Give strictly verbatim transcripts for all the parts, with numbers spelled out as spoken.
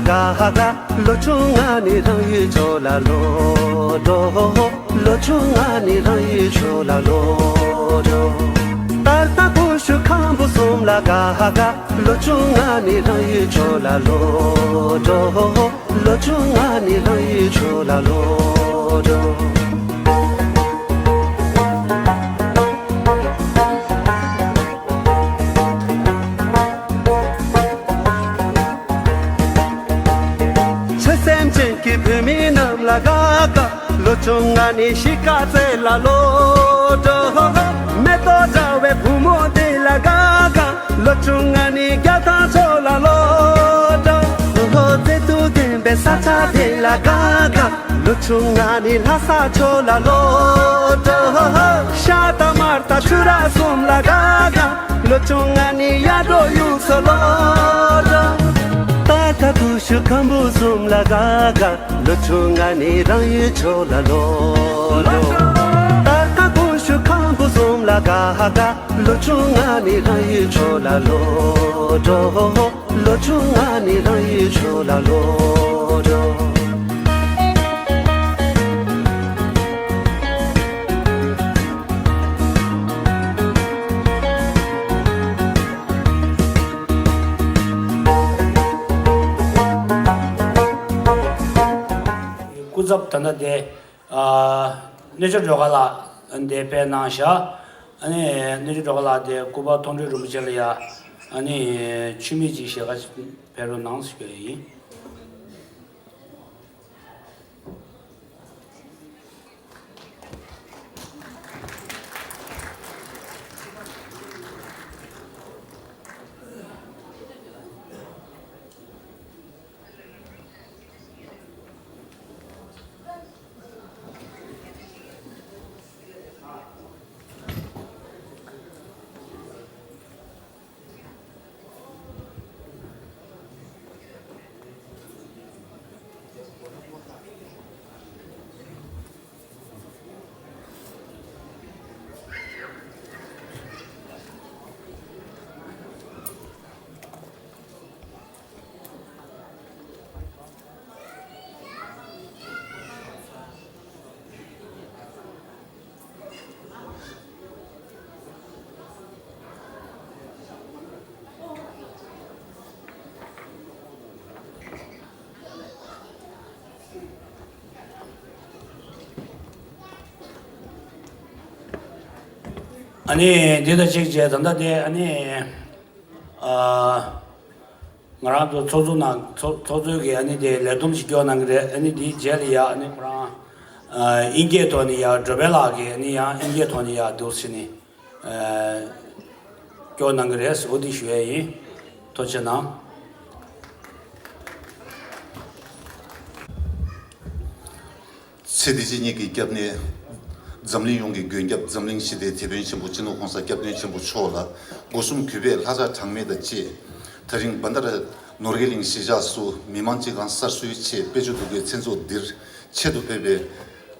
ག་ག་ལོ་ཆུང་ང་ནི་རང་ཡུལ་ཕྱོགས་ལ་ལོག་འགྲོ། ལོ་ཆུང་ང་ནི་རང་ཡུལ་ཕྱོགས་ལ་ལོག་འགྲོ། ད་ལྟ་ཀུ་ཤུ་ཁམ་བུ་གསུམ་ལ་ག་ག་ལོ་ཆུང་ང་ནི་རང་ཡུལ་ཕྱོགས་ལ་ལོག་འགྲོ། ལོ་ཆུང་ང་ནི་རང་ཡུལ་ཕྱོགས་ལ་ལོག་འགྲོ། ཆོས་སེམས་ཅན་གྱི་བོད་མི་རྣམས་ལ་དགའ་དགའ། ལོ་ཆུང་ང་ནི་གཞིས་ཀ་རྩེ་ལ་ལོག་འགྲོ། མེ་ཏོག་འདྲ་བའི་བུ་མོ་དེ་ལ་དགའ་དགའ། ལོ་ཆུང་ང་ནི་རྒྱལ་ཐང་ཕྱོགས་ལ་ལོག་འགྲོ། མཛེས་སྡུག་ལྡན་པའི་ས་ཆ་དེ་ལ་དགའ་དགའ། ལོ་ཆུང་ང་ནི་ལྷ་ས་ཕྱོགས་ལ་ལོག་འགྲོ། ཤ་དང་མར་དང་ཆུ་ར་གསུམ་ལ་དགའ་དགའ། ལོ་ཆུང་ང་ནི་གཡག་འབྲོག་ཡུལ་སུ་ལོག་འགྲོ། ད་ལྟ་ཀུ་ཤུ་ཁམ་བུ་གསུམ་ལ་དགའ་དགའ། ལོ་ཆུང་ང་ནི་རང་ཡུལ་ཕྱོགས་ལ་ལོག་འགྲོ། ད་ལྟ་ཀུ་ཤུ་ཁམ་བུ་གསུམ་ལ་དགའ་དགའ། ལོ་ཆུང་ང་ནི་རང་ཡུལ་ཕྱོགས་ལ་ལོག་འགྲོ། ལོ་ཆུང་ང་ནི་རང་ཡུལ་ཕྱོགས་ལ་ལོག་འགྲོ། སྐུ་ཚབ་ད་ལྟ་དེ། ཨ། གནས་མཆོག་སྒྲོལ་དཀར་ལགས་འདིར་ཕེབས་གནང་བཞག་ཨ་ནི་གནས་མཆོག་སྒྲོལ་དཀར་ལགས་དེ་སྐུ་པར་མཐོང་གྲོལ་རིན་པོ་ཆེ་ལ་ཡ་ཨ་ནི་མཆོད་མེ་ཅིག་ཞལ་ཁ་ཕེབས་རོགས་གནང་ཞུ་ཡ་ཡིན། ཨ་ནི་འདི་དང་གཅིག་བྱས་ད་ལྟ་དེ་ཨ་ནི། ཨ། ང་རང་ཚོ་ཚོགས་གཙོ་ནང་ཚོགས་ཚོགས་གཙོས་ཀྱི་ཨ་ནི་དེ་ལས་བསྡོམས་ཤིག་སྐྱོར་གནང་གི་རེད། ཨ་ནི་དེའི་རྗེས་ལ་ཡ་ཨ་ནི་ཁོ་རང་ཨ་དབྱིན་སྐད་ཐོག་ནས་ཡ་སྒྲོལ་དཔལ་ལགས་ཀྱིས་ཨ་ནི་ཡང་དབྱིན་སྐད་ཐོག་ནས་ཡ་འདུག་ཟེར་ནས་ཨ་སྐྱོར་གནང་གི་རེད། འོ་དེ་ཞུ་ཡ་ཡིན། ཐུགས་རྗེ་གནང་། ཚེ་འདི་ཕྱི་གཉིས་ཀྱི་སྐྱབས་གནས། འཛམ་གླིང་ཡོངས་ཀྱི་མགོན་སྐྱབས་འཛམ་གླིང་ཞི་བདེའི་དེད་དཔོན་ཆེན་པོ་སྤྱི་ནོར་༸གོང་ས་༸སྐྱབས་མགོན་ཆེན་པོ་མཆོག་ལ་སྒོ་གསུམ་གུས་པས་ལྷ་ཕྱག་གྲངས་མེད་དང་བཅས། ད་རིང་བྷན་དྷ་ར་ནོར་གྱི་གླིང་གཞིས་ཆགས་སུ་མི་མང་སྤྱི་ཁང་གསར་བཟོའི་ཆེད་དཔལ་འབྱོར་འདུ་འགོད་མཚན་ཚོགས་འདིར་ཆེད་དུ་ཕེབས་པའི་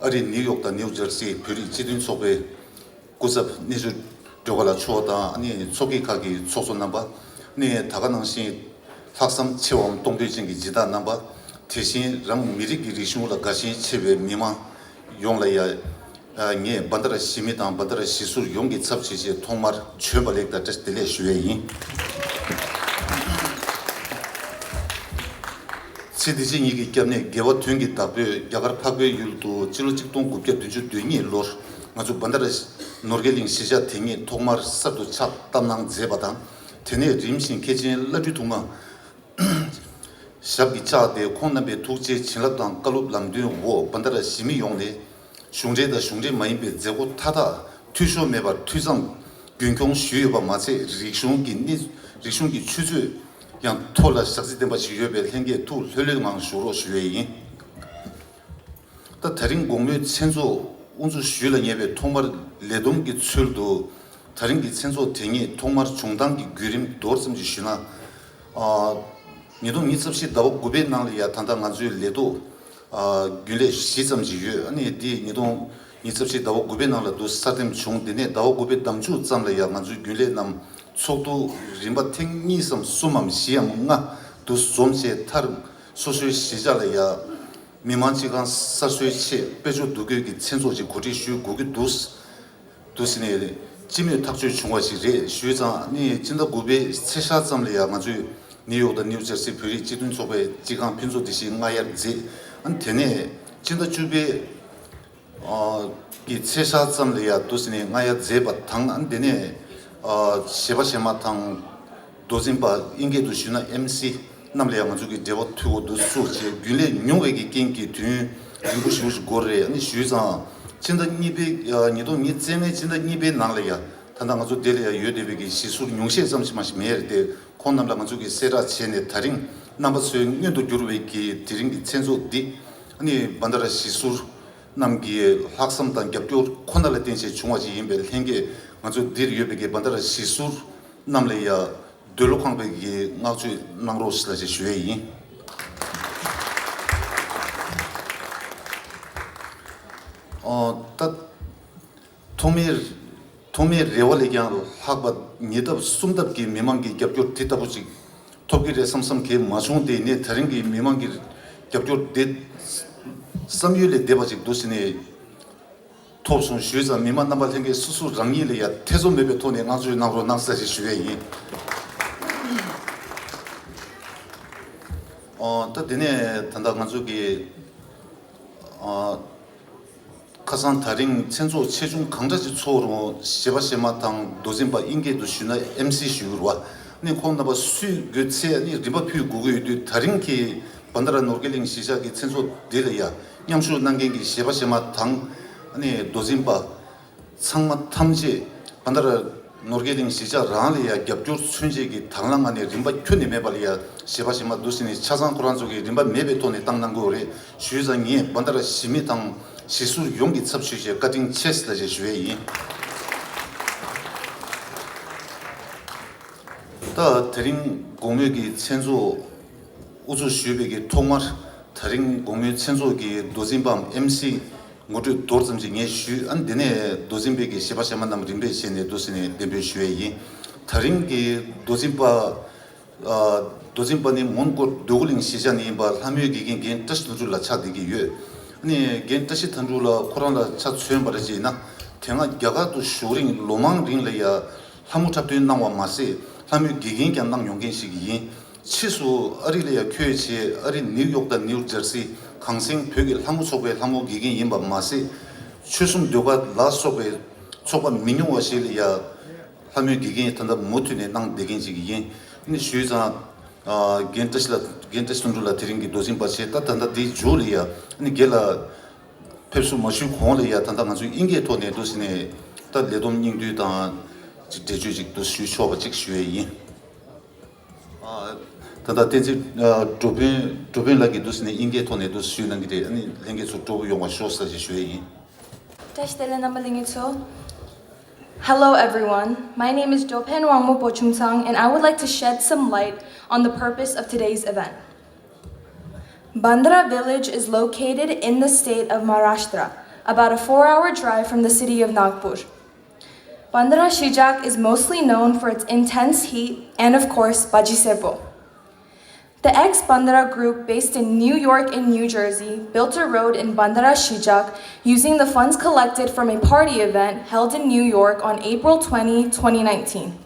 ཨ་རི་ནིའུ་ཡོག་དང་ནིའུ་ཇར་སིའི་བོད་རིགས་སྤྱི་མཐུན་ཚོགས་པའི་སྐུ་ཚབ་གནས་མཆོག་སྒྲོལ་དཀར་ལགས་མཆོག་དང་ཨ་ནི་ཚོགས་སྐྱིད་ཁག་གི་ཚོགས་གཙོ་རྣམ་པ། ཨ་ནི་ད་ག་ནང་བཞིན་ལྷག་བསམ་ཆེ་བའམ་གཏོང་ཕོད་ཅན་གྱི་སྦྱིན་བདག་རྣམ་པ། དེ་བཞིན་རང་མི་རིགས་ཀྱི་རིག་གཞུང་ལ་དགའ་ཞེན་ཆེ་བའི་མི་མང་ཡོངས་ལ་ཡ། ངས་བྷན་དྷ་ར་གཞིས་མི་དང་བྷན་དྷ་ར་གཞིས་ཟུར་ཡོངས་ཀྱི་ཚབ་བྱས་བྱས་ཐོག་མར་བྱོན་པ་ལེགས་དང་བཀྲ་ཤིས་བདེ་ལེགས་ཞུ་ཡས་ཡིན། ཚེ་འདི་ཕྱི་གཉིས་ཀྱི་སྐྱབས་གནས་དགེ་བ་དོན་གྱི་བདག་པོས་རྒྱ་གར་འཕགས་པའི་ཡུལ་དུ་སྤྱི་ལོ་གཅིག་སྟོང་དགུ་བརྒྱ་བདུན་ཅུ་དོན་གཉིས་ལོར་ང་ཚོ་བྷན་དྷ་ར་ནོར་གྱི་གླིང་གཞིས་ཆགས་དེ་ཉིད་ཐོག་མར་གསར་དུ་ཕྱག་བཏབ་གནང་མཛད་པ་དང་། དེ་ནས་རིམ་བཞིན་མཁན་ཆེན་བླ་སྤྲུལ་ཐུགས་མ་ཞབས་ཀྱིས་བཅགས་ཏེ་ཁོང་རྣམ་པའི་ཐུགས་རྗེའི་བྱིན་རླབས་དང་བཀའ་སློབ་ལམ་སྟོན་འོག་བྷན་དྷ་ར་གཞིས་མི་ཡོངས་ནས་གཞུང་འབྲེལ་དང་གཞུང་འབྲེལ་མ་ཡིན་པའི་མཛད་སྒོ་མཐའ་དག་འཐུས་ཤོར་མེད་པར་འཐུས་ཚང་རྒྱུན་འཁྱོངས་ཞུས་ཡོད་པ་མ་ཚད། རིག་གཞུང་གི་གནས་རིག་གཞུང་གི་ཆུ་ཚད་ཡང་མཐོ་ལ་ཞག་ཚི་ལྡན་པ་ཞིག་ཡོད་པས་ལྷན་རྒྱས་ཐུགས་ལྷོད་ལྷོད་ངང་བཞུགས་རོགས་ཞུ་ཡས་ཡིན། ད་ད་རིང་དགོང་མོའི་མཚན་ཚོགས་དབུ་འཛུགས་ཞུས་ལ་ཉེ་བའི་ཐོག་མར་ལས་བསྡོམས་ཀྱི་ཚུལ་དུ། ད་རིང་གི་མཚན་ཚོགས་དེ་ཉིད་ཐོག་མར་བྱུང་སྟངས་ཀྱི་བརྒྱུད་རིམ་མདོར་ཙམ་ཞིག་ཞུས་ན། ཨ། ཉིས་སྟོང་ཉི་ཤུ་རྩ་བཞི་ཟླ་བ་དགུ་པའི་ནང་ལ་ཡ་ད་ལྟ་ང་ཚོའི་ལས་ཐོག་ཨ། རྒྱུན་ལས་བཞི་ཙམ་ཞིག་ཡོད། ཨ་ནི་འདི་ཉིས་སྟོང་ཉི་ཤུ་རྩ་བཞི་ཟླ་བ་དགུ་པའི་ནང་ལ་འདུ་གསར་འདེམས་བྱུང་། དེ་ནས་ཟླ་བ་དགུ་པའི་ཟླ་མཇུག་ཙམ་ལ་ཡ་ང་ཚོའི་རྒྱུན་ལས་རྣམས་ཚོགས་འདུ་རིམ་པ་ཐེངས་གཉིས་སམ་གསུམ་མམ་བཞི་ཡམ་ལྔ་འདུ་འཛོམས་བྱས་མཐར། སོ་སོའི་གཞིས་ཆགས་ལ་ཡ་མི་མང་སྤྱི་ཁང་གསར་བཟོའི་ཆེད་དཔལ་འབྱོར་འདུ་འགོད་ཀྱི་མཚན་ཚོགས་ཅིག་གོ་སྒྲིག་ཞུ་དགོས་ཀྱི་འདུག་འདུག་ཟེར་ནས་སྤྱི་མོས་ཐག་གཅོད་བྱུང་བ་ཞིག་རེད་ཞུས་ཙང་ནི། སྤྱི་ཟླ་དགུ་པའི་ཚེས་ཤར་ཙམ་ལ་ཡ་ང་ཚོས་ནིའུ་ཡོག་དང་ནིའུ་ཇར་སི་བོད་རིགས་སྤྱི་མཐུན་ཚོགས་པའི་སྤྱི་ཁང་ཕུན་ཚོགས་བདེ་སྐྱིད་སྔ་དབྱར་མཛད། ཨ་ནི་དེ་ནས་སྤྱི་ཟླ་བཅུ་པའི་ཨ་གི་ཚེས་ཤར་ཙམ་ལ་ཡ་འདུག་ཟེར་ནས་སྔ་དབྱར་མཛད་པ་དང་། ཨ་ནི་དེ་ནས་ཨ་གཞས་པ་གཞས་མ་དང་། མདོ་འཛིན་པ། ཨིན་སྐད་དུ་ཞུས་ན་ཨེམ་སི་རྣམས་ལ་ཡང་ང་ཚོ་གི་འབྲེལ་བ་མཐུད་དགོས་འདུག་སོགས་བྱས། རྒྱུན་ལས་ཉུང་བའི་གི་རྐྱེན་གྱིས་དུས་ཡུན་རིང་པོ་ཞེ་པོ་ཞིག་འགོར་རེད། ཨ་ནི་ཞུས་ཙང་སྤྱི་ཟླ་གཉིས་པའི་ཉིས་སྟོང་ཉེར་གཅིག་ནས་སྤྱི་ཟླ་གཉིས་པའི་ནང་ལ་ཡ་ད་ལྟ་ང་ཚོ་འདི་ལ་ཡ་ཡོད་བསྡད་པའི་གི་གཞིས་ཟུར་ཉུང་ཤས་ཙམ་ཞིག་མ་ཞིག་མེད་རེད་དེ། ཁོང་རྣམས་ལ་ང་ཚོ་གིས་གསལ་བསྒྲགས་བྱས་ནས། ད་རིང་རྣམ་པ་ཚོའི་སྔོན་དུ་འགྱུར་བའི་གི་དེ་རིང་གི་མཚན་ཚོགས་འདི་ཨ་ནི་བྷན་དྷ་ར་གཞིས་ཟུར་རྣམས་ཀྱི་ལྷག་བསམ་དང་རྒྱབ་སྐྱོར་ཁོ་ན་ལ་བརྟེན་བྱས་བྱུང་བ་ཞིག་ཡིན་པའི་ལྷན་སྐྱེས། ང་ཚོ་འདིར་ཡོད་པའི་གི་བྷན་དྷ་ར་གཞིས་ཟུར་རྣམས་ལ་ཡ་འདོད་བློ་ཁེངས་པའི་གི་བསྔགས་བརྗོད་གནང་རོགས་ཞེས་ཞུ་ཡས་ཡིན། ཨོ། ད་ཐོག་མའི་ཐོག་མའི་རེ་བ་ལས་ཀྱང་ལྷག་པ། ཉེ་འདབས་གསུམ་འདབས་ཀྱི་མི་མང་གི་རྒྱབ་སྐྱོར་དེ་ལྟ་བུ་ཅིག་ཐོབ་ཀྱི་རེད་བསམ་བསམ་གྱིས་མ་བྱུང་སྟེ། ནས་ད་རིང་གི་མི་མང་གི་རྒྱབ་སྐྱོར་དེ་བསམ་ཡུལ་ལས་འདས་པ་ཅིག་འདུག་ཟེར་ནས། ཐོབ་སོང་ཞུས་ཙང་། མི་མང་རྣམ་པ་ལྷན་རྒྱས་སོ་སོ་རང་ཉིད་ལ་ཡ་ཐེ་ཚོམ་མེད་པའི་ཐོག་ནས་བསྔགས་བརྗོད་གནང་རོགས་གནང་ཟེར་ཞེས་ཞུ་ཡས་ཡིན། ཨོ། ད་དེ་ནས་ད་ལྟ་ང་ཚོ་གི་ཨ་ཁ་སང་ད་རིང་མཚན་ཚོགས་ཆེ་ཆུང་གང་འདྲ་ཞིག་ཚོགས་རུང་། གཞས་པ་གཞས་མ་དང་། མདོ་འཛིན་པ། ཨིན་སྐད་དུ་ཞུས་ན་ཨེམ་སི་ཞུ་རུ་བ། ནི་ཁོང་རྣམ་པ་སུས་དགོས་ཚེ་ནི་རིན་པ་ཕུལ་དགོས་ཀྱི་ཡོད་དུས། ད་རིང་གི་བྷན་དྷ་ར་ནོར་རྒྱས་གླིང་གཞིས་ཆགས་ཀྱི་མཚན་ཚོགས་འདི་ལ་ཡ་མཉམ་ཞུགས་གནང་མཁན་གྱི་གཞས་པ་གཞས་མ་དང་། ཨ་ནི་མདོ་འཛིན་པ། ཚང་མ་ཐམས་ཅད་བྷན་དྷ་ར་ནོར་རྒྱས་གླིང་གཞིས་ཆགས་རང་ལ་ཡ་རྒྱབ་སྐྱོར་མཚོན་བྱེད་ཀྱི་དང་བླངས་ངང་ནས། རིན་པ་ཁྱོན་ནས་མེད་པ་ལ་ཡ་གཞས་པ་གཞས་མ་འདུག་ཟེར་ནས་ཆ་ཚང་ཁོ་རང་ཚོ་གིས་རིན་པ་མེད་པའི་ཐོག་ནས་བཏང་གནང་དགོས་རེད་ཞུས་ཙང་། ངས་བྷན་དྷ་ར་གཞིས་མི་དང་གཞིས་ཟུར་ཡོངས་ཀྱི་ཚབ་ཞུས་བྱས་བཀའ་དྲིན་ཆེ་ཟེར་ཞེས་ཞུ་ཡས་ཡིན། ད་དེ་རིང་དགོང་མོའི་གི་མཚན་ཚོགས་དབུ་འཛུགས་ཞུས་པའི་གི་ཐོག་མར། ད་རིང་དགོང་མོའི་མཚན་ཚོགས་ཀྱི་མདོ་འཛིན་པའམ་ཨེམ་སི་ངོ་སྤྲོད་མདོར་ཙམ་ཅིག་ངས་ཞུས། ཨ་ནི་དེ་ནས་མདོ་འཛིན་པའི་གི་གཞས་པ་གཞས་མ་རྣམས་རིམ་པས་བྱས་ནས་འདུག་ཟེར་ནས་གདན་འདྲེན་ཞུ་ཡས་ཡིན། ད་རིང་གི་མདོ་འཛིན་པ། ཨ་མདོ་འཛིན་པ་ནི་མོན་གྷོ་འདོད་རྒུ་གླིང་གཞིས་ཆགས་ནས་ཡིན་པ། ལྷ་མོའི་དགེ་རྒན་རྒན་བཀྲ་ཤིས་དོན་གྲུབ་ལགས་ཆགས་བསྡད་ཀྱི་ཡོད། ཨ་ནི་རྒན་བཀྲ་ཤིས་དོན་གྲུབ་ལགས་ཁོ་རང་ལ་ཆ་མཚོན་པ་རེད་ཅེ་ན། དེ་སྔ་རྒྱ་གར་དུ་བཞུགས་རིང་ལོ་མང་རིང་ལ་ཡ་ལྷ་མོ་འཁྲབ་སྟོན་གནང་བ་མ་ཟད། ལྷ་མོའི་དགེ་རྒན་ཀྱང་གནང་མྱོང་མཁན་ཞིག་ཡིན། ཕྱིས་སུ་ཨ་རི་ལ་ཡ་འཁྱོད་བྱས། ཨ་རི་ནིའུ་ཡོག་དང་ནིའུ་ཇར་སི་གངས་སེང་བོད་ཀྱི་ལྷ་མོ་ཚོགས་པའི་ལྷ་མོ་དགེ་རྒན་ཡིན་པ་མ་ཟད། ཆོལ་གསུམ་ཟློས་གར་ལ་སོགས་པའི་ཚོགས་པ་མི་ཉུང་བ་ཞིག་ལ་ཡ་ལྷ་མོའི་དགེ་རྒན་ད་ལྟ་མུ་མཐུད་ནས་གནང་བསྡད་མཁན་ཞིག་ཡིན། ཨ་ནི་ཞུས་ཙང་། ཨ་རྒན་བཀྲ་ཤིས་ལགས། རྒན་བཀྲ་ཤིས་དོན་གྲུབ་ལགས་དེ་རིང་གི་མདོ་འཛིན་པ་བྱས། ད་ད་ལྟ་འདིའི་མཇུག་ལ་ཡ་ཨ་ནི་རྒན་ལགས་ཕེབས་བསུ་མ་ཞུས་གོང་ལ་ཡ། ད་ལྟ་ང་ཚོས་ཨིན་སྐད་ཐོག་ནས་འདུག་ཟེར་ནས་ད་ལས་བསྡོམས་སྙིང་བསྡུས་དང་ཅིག་འགྲེལ་བརྗོད་ཅིག་འདུག་ཞུ་ཆོག་པ་ཅིག་ཞུ་ཡས་ཡིན། ཨ་ད་ལྟ་བསྟན་འཛིན་ཨ་འགྲོ་དཔོན། འགྲོ་དཔོན་ལགས་ཀྱིས་འདུག་ཟེར་ནས་ཨིན་སྐད་ཐོག་ནས་འདུག་ཞུས་གནང་གི་རེད། ཨ་ནི་ལྷན་རྒྱས་ཚོ་སྤྲོ་པོ་ཡོང་བ་ཤོག་ཟེར་ཞེས་ཞུ་ཡས་ཡིན། བཀྲ་ཤིས་བདེ་ལེགས་རྣམ་པ་ལྷན་རྒྱས་ཚོ། Hello everyone, my name is Dopen Wangmo Pochumsang and I would like to shed some light on the purpose of today's event. Bandra village is located in the state of Maharashtra, about a four-hour drive from the city of Nagpur. Bandra Shijak is mostly known for its intense heat and, of course, Bhaji Seppo. The ex-Bandra group based in New York and New Jersey built a road in Bandra Shijak using the funds collected from a party event held in New York on April twenty, twenty nineteen.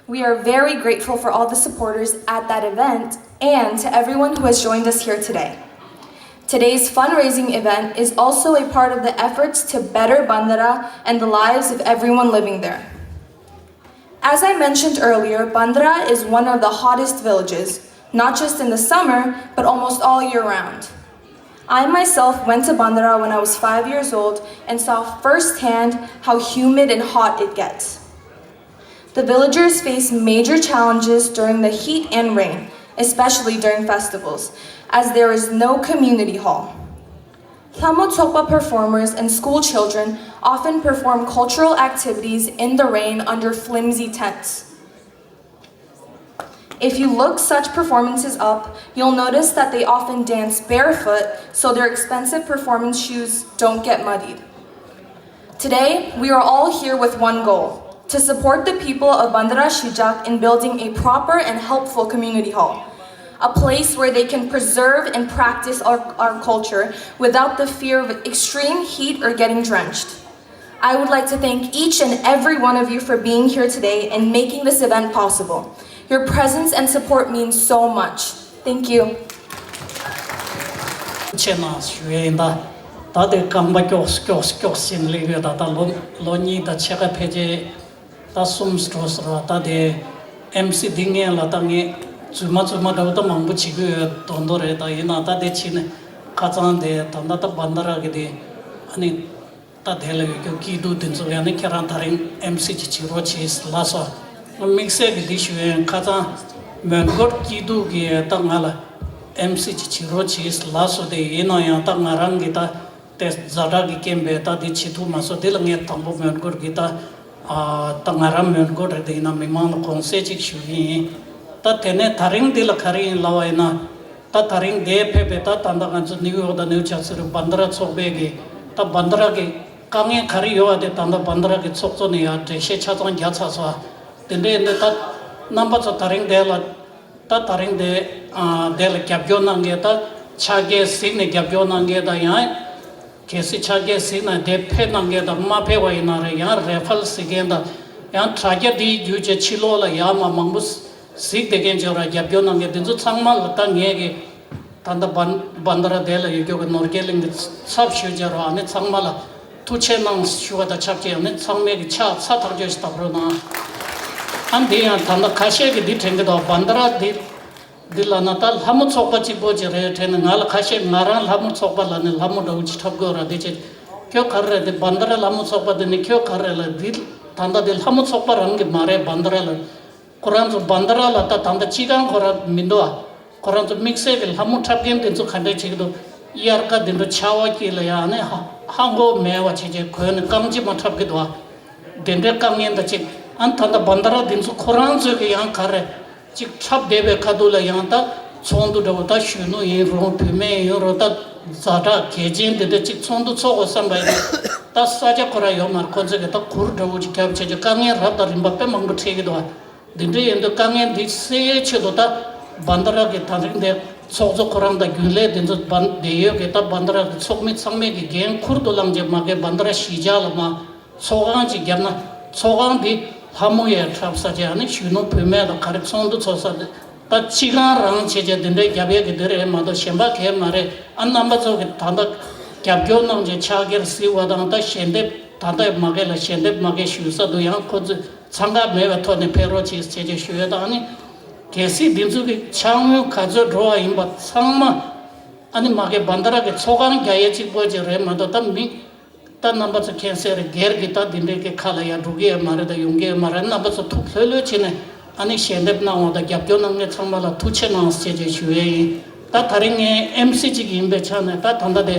We are very grateful for all the supporters at that event and to everyone who has joined us here today. Today's fundraising event is also a part of the efforts to better Bandra and the lives of everyone living there. As I mentioned earlier, Bandra is one of the hottest villages, not just in the summer, but almost all year round. I myself went to Bandra when I was five years old and saw firsthand how humid and hot it gets. The villagers face major challenges during the heat and rain, especially during festivals, as there is no community hall. Lhamo Tsokpa performers and school children often perform cultural activities in the rain under flimsy tents. If you look such performances up, you'll notice that they often dance barefoot so their expensive performance shoes don't get muddied. Today, we are all here with one goal, to support the people of Bandra Shijak in building a proper and helpful community hall. a place where they can preserve and practice our, our culture without the fear of extreme heat or getting drenched. I would like to thank each and every one of you for being here today and making this event possible. Your presence and support means so much. Thank you. ཆེ་ན་ཞུ་ཡིན་ད། ད་དེ་རྐང་པ་ཀྱོགས་ཀྱོགས་ཀྱོགས་ཟིན་ལེ་གི་ད་ད་ལོ་ལོ་གཉིས་ད་ཕྱེད་ཀ་ཕལ་ཆེར་ད་གསུམ་འགྲོ་སོང་ར། ད་དེ་ཨེམ་སི་འདི་ངས་ལ་ད་ངས་རྫུན་མ་རྫུན་མ་འདྲ་བོ་ད་མང་པོ་བྱེད་ཀྱི་ཡོད་མདོག་མདོག་རེད། ད་ཡིན་ན་ད་དེ་བྱས་ནས་ཁ་སང་དེ་ད་ད་ད་བན་ད་ར་གི་དེ་ཨ་ནི། ད་དེ་ལ་ཡོད་རྒྱུ་སྐྱིད་སྡུག་དེ་ཚོ་ཡང་ནི་ཁྱེད་རང་ད་རིང་ཨེམ་སི་ཅིག་བྱེད་རོགས་བྱེད་ལགས་སོ། དམིགས་བསལ་གྱི་འདི་ཞུ་ཡིན། ཁ་སང་མོན་གྷོ་སྐྱིད་སྡུག་གི་ད་ང་ལ་ཨེམ་སི་ཅིག་བྱེད་རོགས་བྱེད་ལགས་སོ། དེ་ཡིན་ན་ཡང་ད་ང་རང་གི་ད་དེ་ཛ་དྲག་གི་རྐྱེན་པས་ད་འདི་བྱེད་ཐུབ་མ་སོང་། འདི་ལ་ངས་དང་པོ་མོན་གྷོ་གི་ད་ཨ་ད་ང་རང་མོན་གྷོ་རེད། དེ་ཡིན་ན་མི་མང་ལ་དགོངས་སེལ་ཅིག་ཞུ་གི་ཡིན། ད་དེ་ནས་ད་རིང་འདི་ལ་ག་རེ་ཡིན་ལབ་པ་ཡིན་ན། ད་ད་རིང་འདིར་ཕེབས་པའི་ད་ད་ལྟ་ང་ཚོ་ནིའུ་ཡོག་དང་ནིའུ་ཇར་སི་རུ་བན་ད་ར་ཚོགས་པའི་གི་ད་བན་ད་ར་གི་དཀའ་ངལ་ག་རེ་ཡོད་པ་དེ་ད་ལྟ་བན་ད་ར་གི་ཚོགས་གཙོ་ནས་ཡང་འགྲེལ་བཤད་ཆ་ཚང་རྒྱག་ཚར་སོང་། དེ་འདྲའི་འདི་ད་རྣམ་པ་ཚོ་ད་རིང་འདི་ལ་ད་ད་རིང་འདི་ཨ་འདི་ལ་རྒྱབ་སྐྱོར་གནང་མཁན་ད་ཕྱག་འཁྱེར་གཟིགས་ནས་རྒྱབ་སྐྱོར་གནང་མཁན་ད་ཡང་གལ་སྲིད་ཕྱག་འཁྱེར་གཟིགས་ན་དེ་ཕེབས་གནང་མཁན་ད་མ་ཕེབས་པ་ཡིན་ན་རེད། ཡང་རེ་ཧྥལ་གཟིགས་མཁན་ད་ཡང་དྲ་རྒྱ་འདིའི་བརྒྱུད་བྱས་ཕྱི་ལོགས་ལ་ཡར་མར་མང་པོ་གཟིགས་བསྡད་མཁན་ཅིག་ཡོད་ར། རྒྱབ་སྐྱོར་གནང་མཁན་དེ་ཚོ་ཚང་མ་ལ་ད་ངས་གི་ད་ལྟ་བན་བན་ད་ར་དེ་ལ་ཡོད་རྒྱུ་གི་ནོར་རྒྱས་གླིང་གི་ཚབ་ཞུས་བྱས་ར། ཨ་ནི་ཚང་མ་ལ་ཐུགས་ཆེ་གནང་ཞུ་བ་དང་ཆབས་ཅིག་ཨ་ནི་ཚང་མས་གི་ཕྱག་འཚལ་ཐག་ཆོད་ཞིག་བཏབ་རོགས་གནང་། ཨ་འདི་ཡང་ད་ལྟ་ཁ་ཤས་ཀྱིས་འདི་དྲན་གི་འདུག་བན་ད་ར་འདི་འདི་ལབ་ན་ད་ལྷ་མོ་ཚོགས་པ་གཅིག་པོ་ཅིག་རེད་དྲན་ནས། ང་ལ་ཁ་ཤས་ང་རང་ལྷ་མོ་ཚོགས་པ་ལབ་ནས་ལྷ་མོ་འདྲ་བོ་ཅིག་འཁྲབ་དགོས་ར། འདི་ཅིག་ཁྱོད་ག་རེ་རེད། འདི་བན་ད་ར་ལྷ་མོ་ཚོགས་པ་འདི་ནི་ཁྱོད་ག་རེ་རེད་ལབ། འདི་ད་ལྟ་འདི་ལྷ་མོ་ཚོགས་པ་རང་གི་མ་རེད། བན་ད་ར་ལ་ཁོ་རང་ཚོ་བན་ད་ར་ལ་ད་ད་ལྟ་སྤྱི་ཁང་ཁོ་རང་མི་འདུག་ཨ། ཁོ་རང་ཚོ་དམིགས་བསལ་གྱི་ལྷ་མོ་འཁྲབ་མཁན་དེ་ཚོ་ག་འདྲས་བྱེད་ཀྱི་འདུག་དབྱར་ཁ་དེ་འདྲ་ཆར་པ་དཀྱིལ་ལ་ཡང་ནི་ཧ་ཧ་གོ་མེད་པ་བྱས་བྱས་གོན་ནས་རྐང་རྗེས་མ་འཁྲབ་ཀྱི་འདུག་ཨ། དེ་འདྲའི་དཀའ་ངལ་འདྲ་ཅིག་ཨ་ནི་ད་ལྟ་བན་ད་ར་དེ་ཚོ་ཁོ་རང་ཚོས་ཀྱི་ཡང་ག་རེ་ཅིག་འཁྲབ་བསྡད་པའི་ཁ་ཐུག་ལ་ཡང་ད་ཚོགས་འདུ་འདྲ་བོ་ད་གཞོན་ནུ་ཡིན་རུང་བུད་མེད་ཡིན་རུང་ད་ཛ་དྲག་གལ་ཆེན་དེ་འདྲ་ཅིག་ཚོགས་འདུ་ཚོགས་དགོས་བསམ་པ་ཡིན་ན་ད་ས་ཆ་ཁོ་རང་ཡོད་མ་རེད། ཁོ་ཚོས་ཀྱི་ད་གུར་འདྲ་བོ་ཅིག་རྒྱབ་བྱས་བྱས་དཀའ་ངལ་རབ་དང་རིམ་པ་དཔེ་མང་པོ་འཕྲད་ཀྱི་འདུག་ཨ། འདི་འདྲ་ཡིན་དུས་དཀའ་ངལ་འདི་སེལ་ཡའི་ཆེད་དུ་ད་བན་ད་ར་གི་ད་རིང་འདི་ཚོགས་གཙོ་ཁོ་རང་དང་རྒྱུན་ལས་འདི་ཚོ་བན་འདི་ཡོད་གི་ད་བན་ད་ར་གི་ཚོགས་མི་ཚང་མས་ཀྱི་འགན་ཁུར་དུ་བླངས་བྱས་མ་གི་བན་ད་ར་གཞིས་ཆགས་ལ་མ་ཚོགས་ཁང་ཅིག་བརྒྱབ་ན་ཚོགས་ཁང་འདི་ལྷ་མོ་ཡས་འཁྲབ་ས་བྱས་ཨ་ནི་གཞོན་ནུ་བུད་མེད་དང་ག་རེ་ཚོགས་འདུ་ཚོགས་ས་འདི་ད་སྤྱི་ཁང་རང་བྱས་བྱས་འདི་འདྲའི་རྒྱབ་ཡས་ཀྱི་འདི་རེད་མ་གཏོགས་གཞན་པ་གས་མ་རེད། ཨ་རྣམ་པ་ཚོ་གི་ད་ལྟ་རྒྱབ་སྐྱོར་གནང་བྱས་ཕྱག་འཁྱེར་གཟིགས་པ་དང་ད་ཞལ་འདེབས་ད་ལྟ་མ་གི་ལ་ཞལ་འདེབས་མ་གི་ཞུ་ས་འདུག་ཡང་ཁོ་ཚོས། འཚང་ཁ་མེད་པའི་ཐོག་ནས་ཕེབས་རོགས་གྱིས་ཞེས་བྱས་ཞུ་ཡས་དང་ནི། གལ་སྲིད་འདི་ཚོ་གི་ཕྱག་དངུལ་ག་ཚོད་འགྲོ་བ་ཡིན་པ་ཚང་མ་ཨ་ནི་མ་གི་བན་ད་ར་གི་ཚོགས་ཁང་རྒྱག་ཡས་གཅིག་པོ་ཅིག་རེད་མ་གཏོགས་ད་མི་ད་རྣམ་པ་ཚོ་མཁྱེན་གསལ་རེད། སྒེར་གྱི་ད་འདི་འདྲའི་གི་ཁ་ལ་ཡར་འགྲོ་གི་ཡོད་མ་རེད། ད་ཡོང་གི་ཡོད་མ་རེད། རྣམ་པ་ཚོ་ཐུགས་ལྷོད་ལྷོད་བྱས་ནས་ཨ་ནི་ཞལ་འདེབས་གནང་བ་དང་རྒྱབ་སྐྱོར་གནང་མཁན་ཚང་མ་ལ་ཐུགས་ཆེ་གནང་ཞེས་བྱས་ཞུ་ཡས་ཡིན། ད་ད་རིང་ངའི་ཨེམ་སི་གཅིག་ཡིན་པའི་ཆ་ནས་ད་ད་ལྟ་དེ།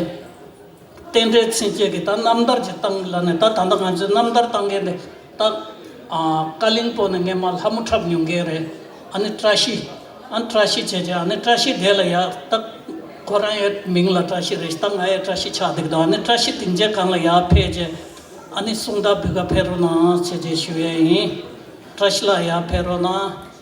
རྟེན་འབྲེལ་ཚིག་བཅད་ཀྱི་ད་རྣམ་ཐར་ཅིག་བཏང་ལ་ནས་ད་ད་ལྟ་ང་ཚོའི་རྣམ་ཐར་བཏང་མཁན་དེ་ད་ཨ་ཀ་ལིང་པོ་ནས་ངས་མ་ལྷ་མོ་འཁྲབ་མྱོང་མཁན་རེད། ཨ་ནི་བཀྲ་ཤིས་ཨ་ནི་བཀྲ་ཤིས་བྱས་བྱས་ཨ་ནི་བཀྲ་ཤིས་དེ་ལ་ཡ་ད་ཁོ་རང་ཡའི་མིང་ལ་བཀྲ་ཤིས་རེད། ད་ང་ཡའི་བཀྲ་ཤིས་ཆགས་འདུག་ད་ཨ་ནི་བཀྲ་ཤིས་སྡིངས་ཆའི་སྒང་ལ་ཡར་ཕེབས་བྱས་ཨ་ནི་གསུང་བདག་འབུལ་ག་ཕེབས་རོགས་གནང་བྱས་བྱས་ཞུ་ཡས་ཡིན། བཀྲ་ཤིས་ལགས་ཡར་ཕེབས་རོགས་གནང་།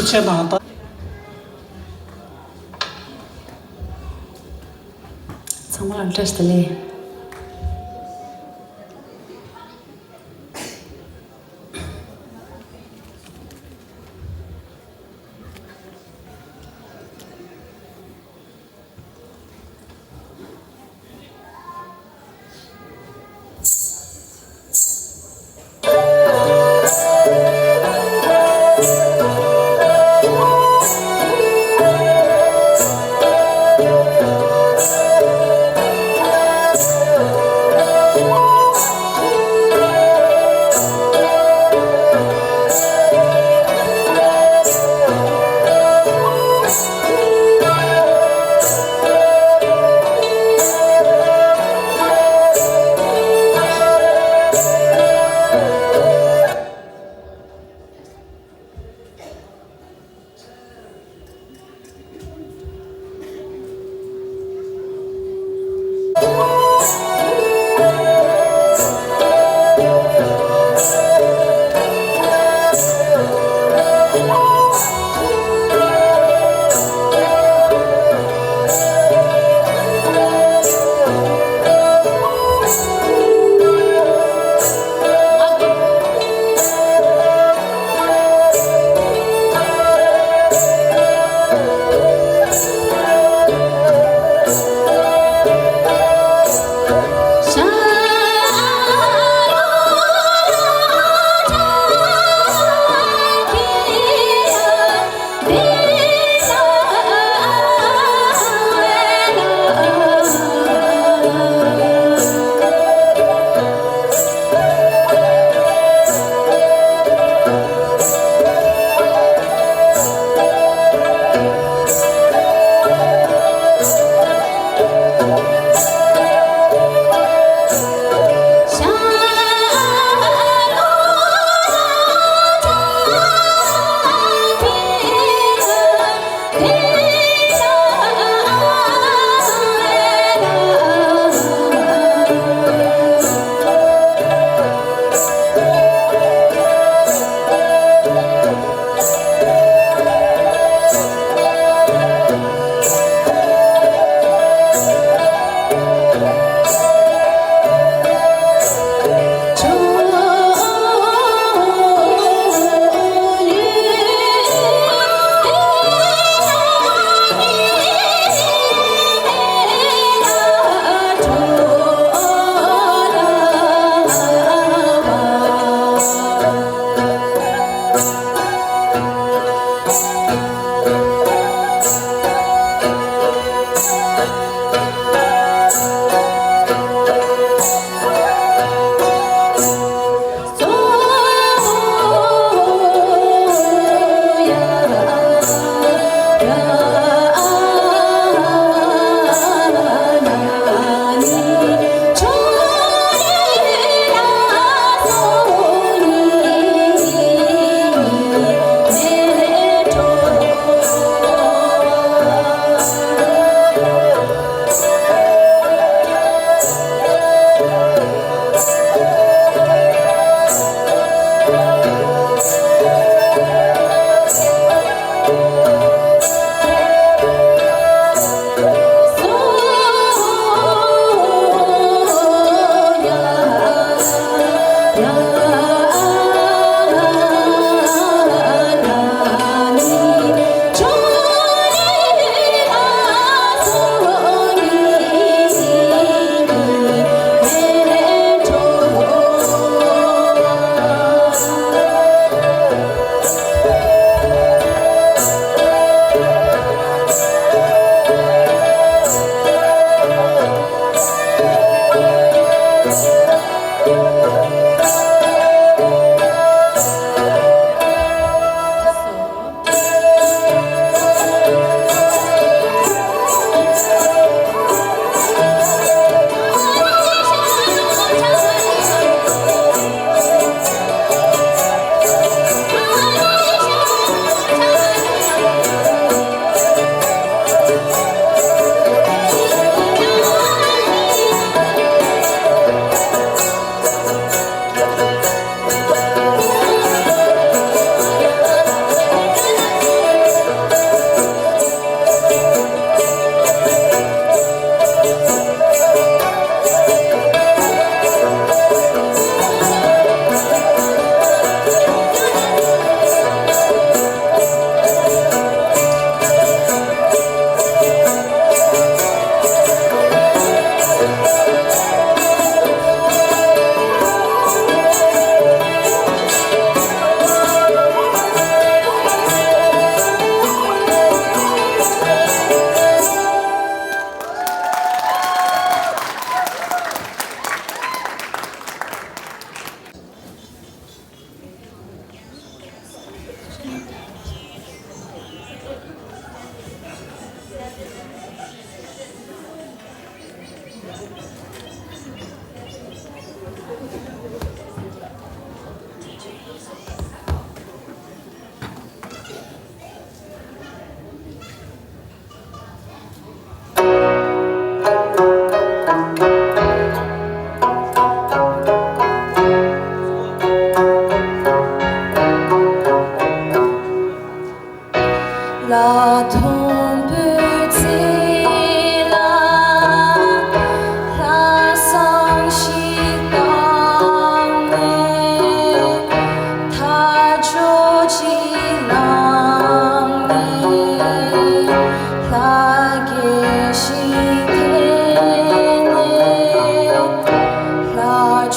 ཆེ་དང་ད། ཚང་མ་ལ་བཀྲ་ཤིས་བདེ་ལེགས།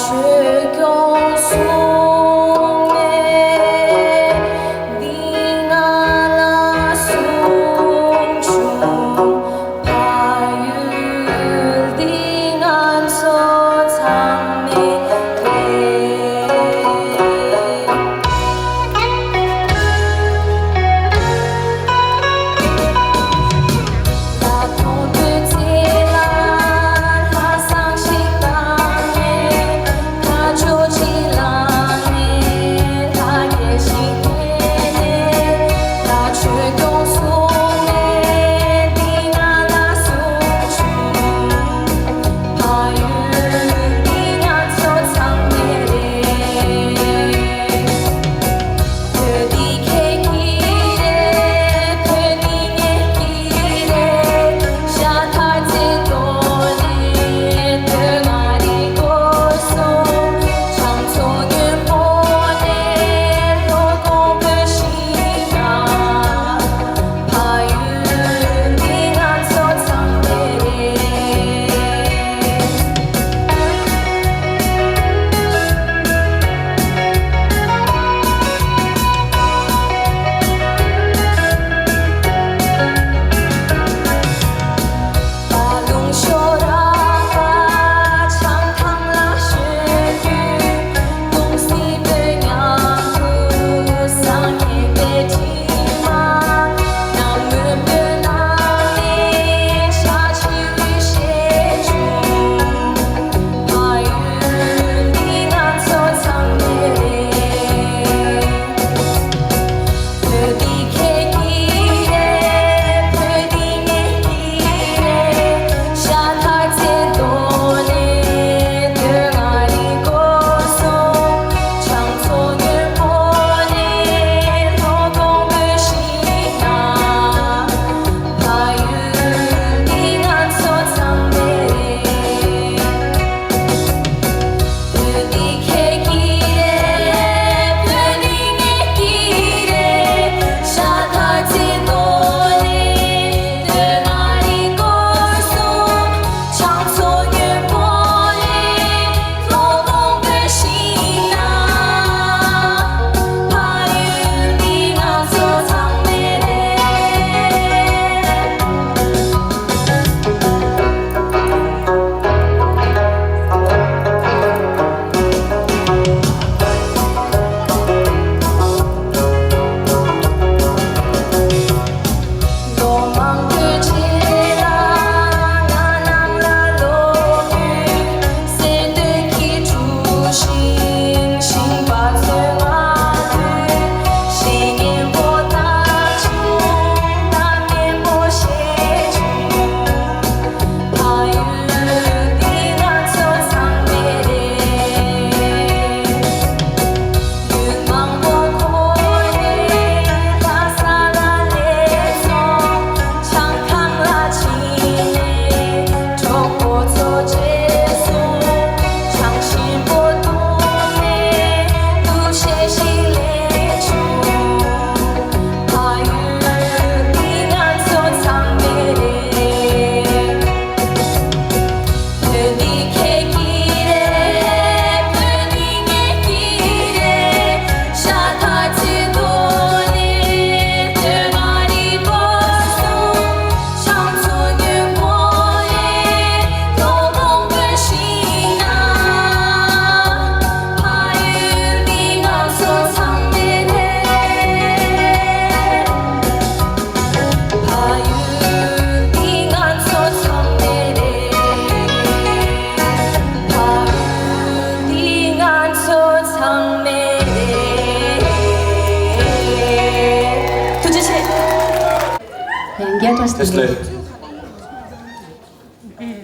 ཆོས་སྐྱོང་སྲུང་མས་འདི་ང་ལ་གསུང་བྱུང་། ཕ་ཡུལ་འདི་ང་ཚོ་ཚང་མའི་རེད།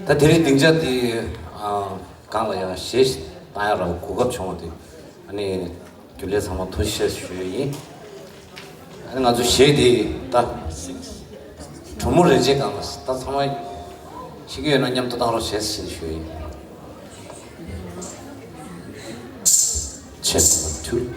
ད་དེ་རིང་སྡིངས་ཆ་འདི་ཨ་སྒང་ལ་ཡང་གཞས་བཏང་ཡ་ར་གོ་སྐབས་བྱུང་བ་དེ། ཨ་ནི་རྒྱུན་ལས་ཚང་མ་ཐུགས་རྗེ་ཆེ་ཞུ་ཡ་ཡིན། ཨ་ནི་ང་ཚོ་གཞས་འདི་ད་གྲོ་མོ་རེ་རྗེས་སྒང་ལ་ད་ཚང་མ་ཤེས་ཀྱི་ཡོད་ན་མཉམ་དུ་བཏང་རོགས་བྱེད་ཞེས་ཞུ་ཡ་ཡིན། Check one, two.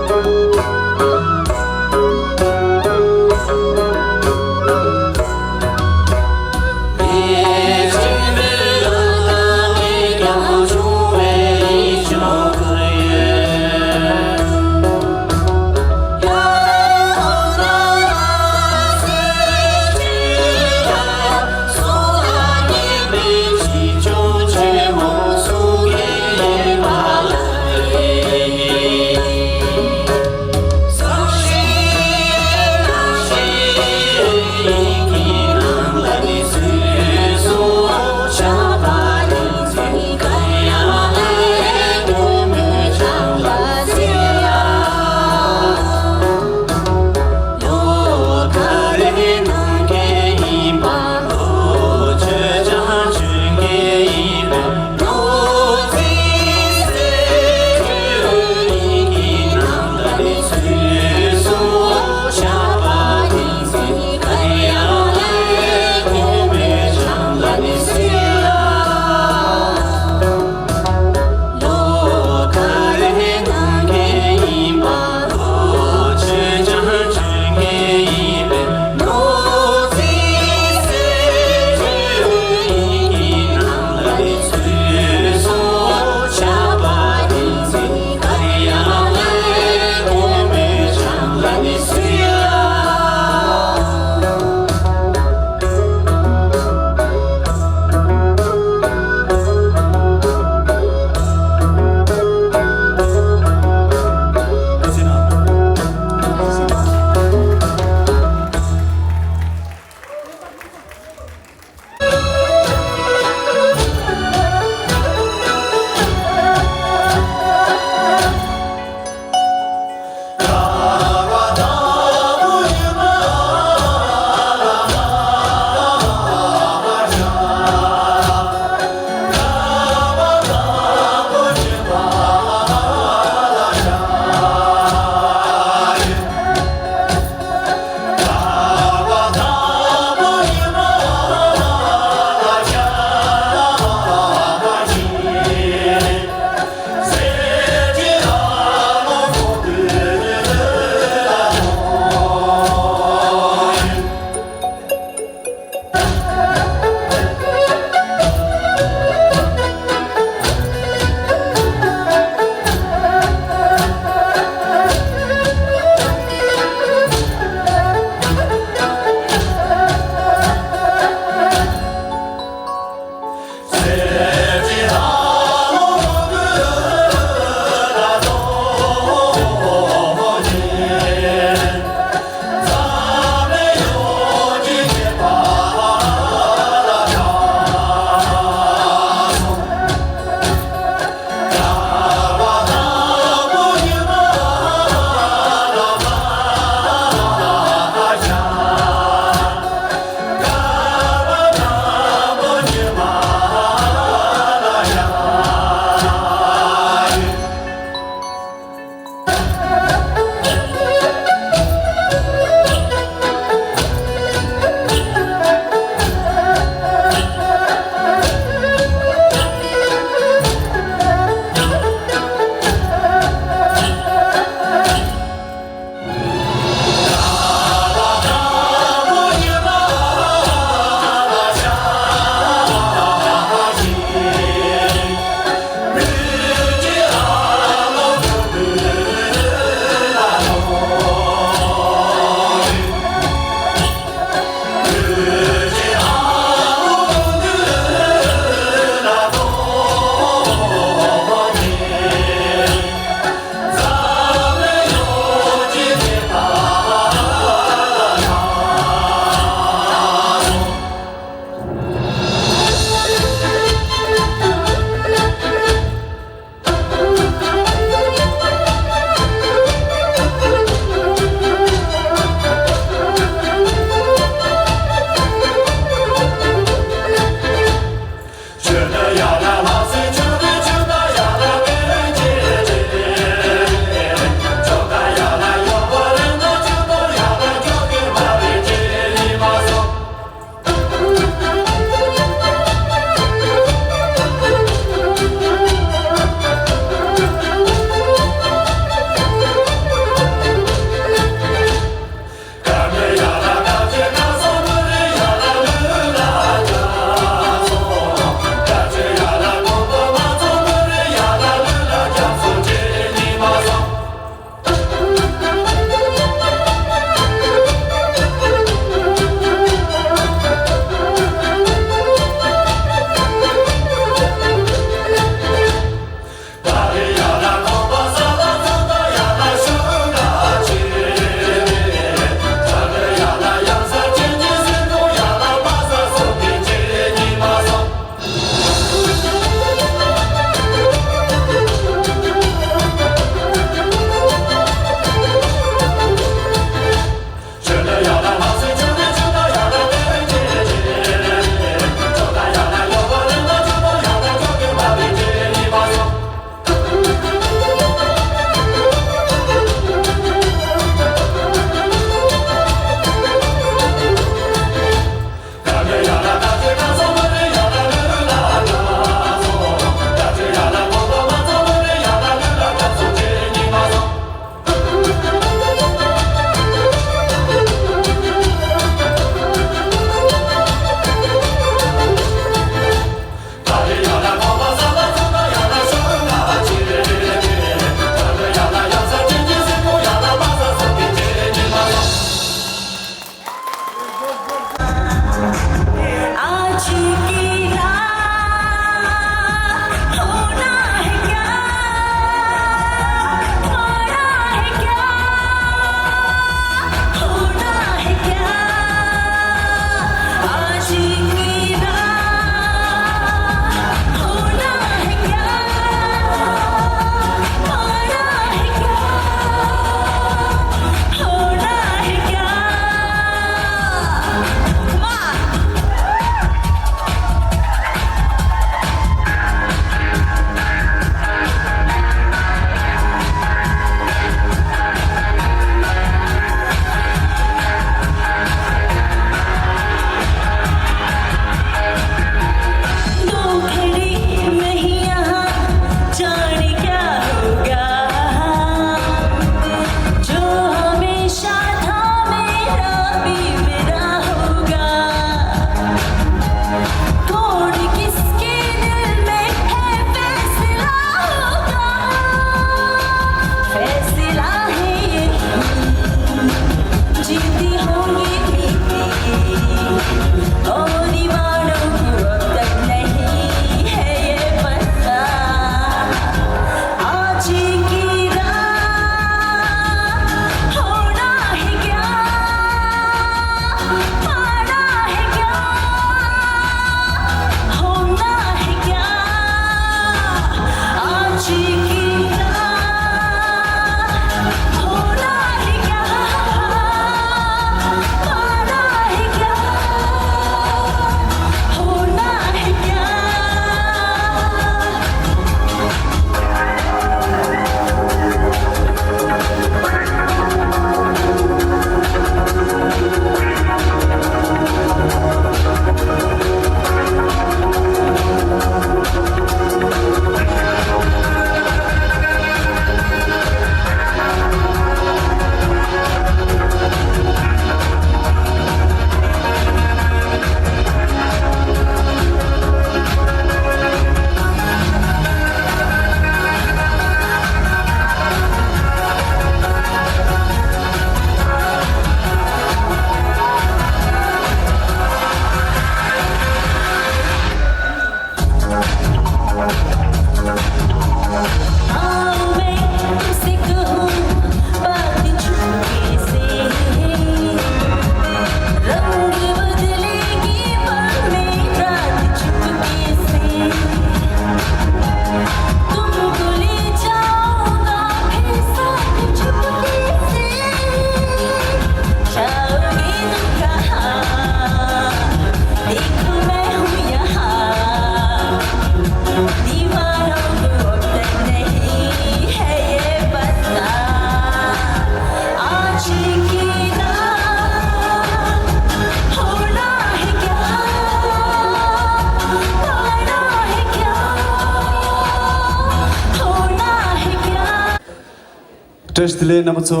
བཀྲ་ཤིས་བདེ་ལེགས་རྣམ་པ་ཚོ།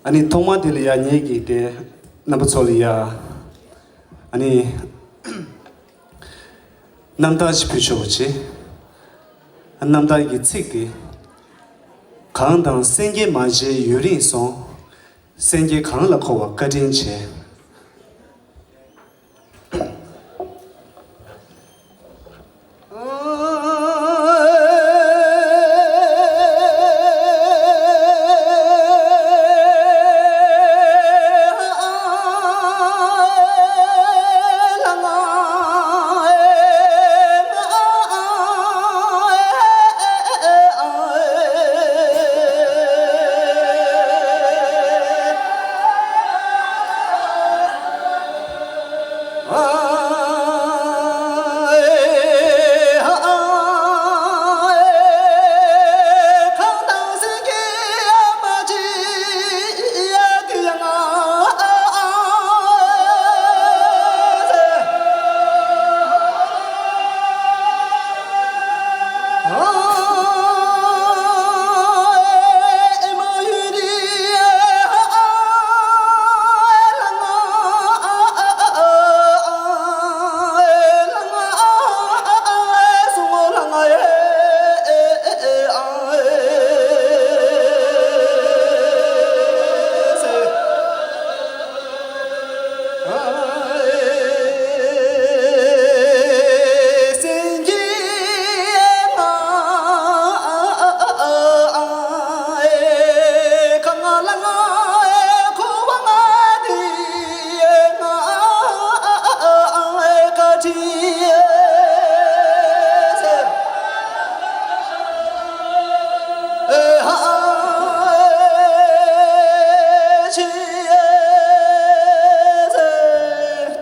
ཨ་ནི་ཐོག་མ་དེ་ལ་ཡ་ངེད་ཀྱིས་དེ་རྣམ་པ་ཚོ་ལ་ཡ་ཨ་ནི་རྣམ་ཐར་ཞིག་ཕུལ་ཆོག་པ་བྱེད། རྣམ་ཐར་གྱི་ཚིག་དེ། གངས་དང་སེང་གེ་མ་མཇལ་ཡུན་རིང་སོང་། སེང་གེ་གངས་ལ་འཁོར་བ་བཀའ་དྲིན་ཆེ།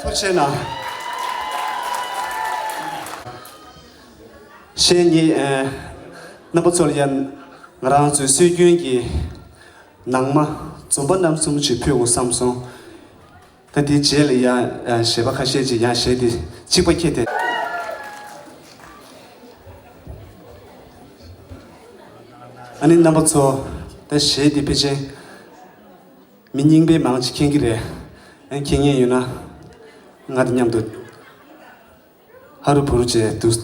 ཐུགས་རྗེ་གནང་། གཞས་གཉིས། ཨ། རྣམ་པ་ཚོ་ལ་ཡང་ང་རང་ཚོའི་སྲོལ་རྒྱུན་གྱི་ནང་མ་འཛོམས་པ་རྣམ་གསུམ་ཅིག་ཕུལ་དགོས་བསམ་སོང་། ད་དེའི་རྗེས་ལ་ཡང་གཞས་པ་ཁ་ཤས་ཅིག་ཡང་གཞས་དེ་གཅིག་པ་ཁྱེར་ཏེ། ཨ་ནི་རྣམ་པ་ཚོ། ད་གཞས་དེ་ཕལ་ཆེར་མི་རྙིང་པས་མང་ཆེ་མཁྱེན་གྱི་རེད། ཨ། མཁྱེན་མཁན་ཡོད་ན་ང་དང་མཉམ་དུ་ཧ་རུ་བུ་རུ་བྱས་འདུག་སེ་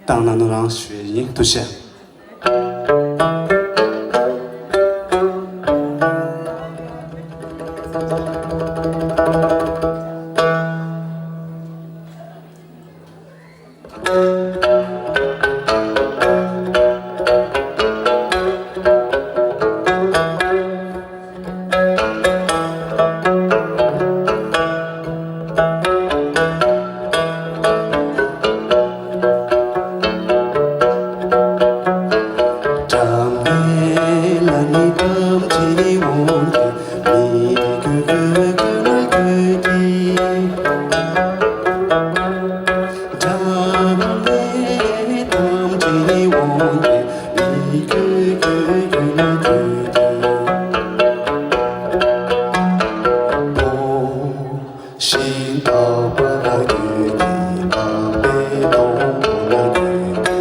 བཏང་གནང་རོགས་ཞུ་ཡས་ཡིན། ཐུགས་རྗེ་ཆེ། ཞིང་རྟག་པ་ལ་རྒྱུད་ཀྱི་དག་པའི་སྟོང་པ་ལ་རྒྱུད་ཀྱི་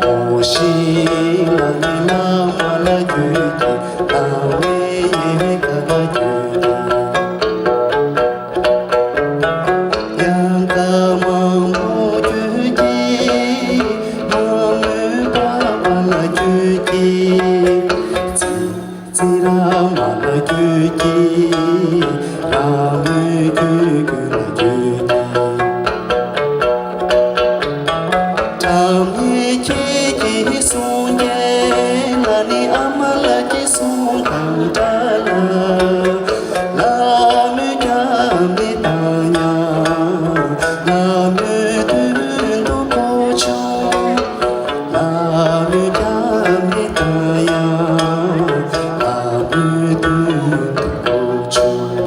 ངོ་བོ། ཞིང་ལ་ནི་བླ་མ་ལ་རྒྱུད་ཀྱི་བླ་མའི་ཡལ་ག་ལ་རྒྱུད་ཀྱི་ཡལ་ག་མང་པོ་རྒྱུད་ཀྱི་མ་མོའི་པ་པ་ལ་རྒྱུད་ཀྱི་ཙི་ཙི་ར་མ་ལ་རྒྱུད་ཀྱི་ར་མོའི་རྒྱུད་ཀྱི་ལ་རྒྱུད་ཀྱི། ཁྲ་མོའི་ཁྱེད་ཀྱི་གསུང་རྒྱལ་ལ་ནི་ཨ་མ་ལ་ཀྱི་གསུང་དང་འདྲ་ལ། ལ་མོའི་རྒྱབ་ནི་ད་ཉ་ལ་མོའི་མདུན་དུ་གོ་ཆུང་། ལ་མོའི་རྒྱབ་ནི་ད་ཡ་ལ་མོའི་མདུན་དུ་གོ་ཆུང་།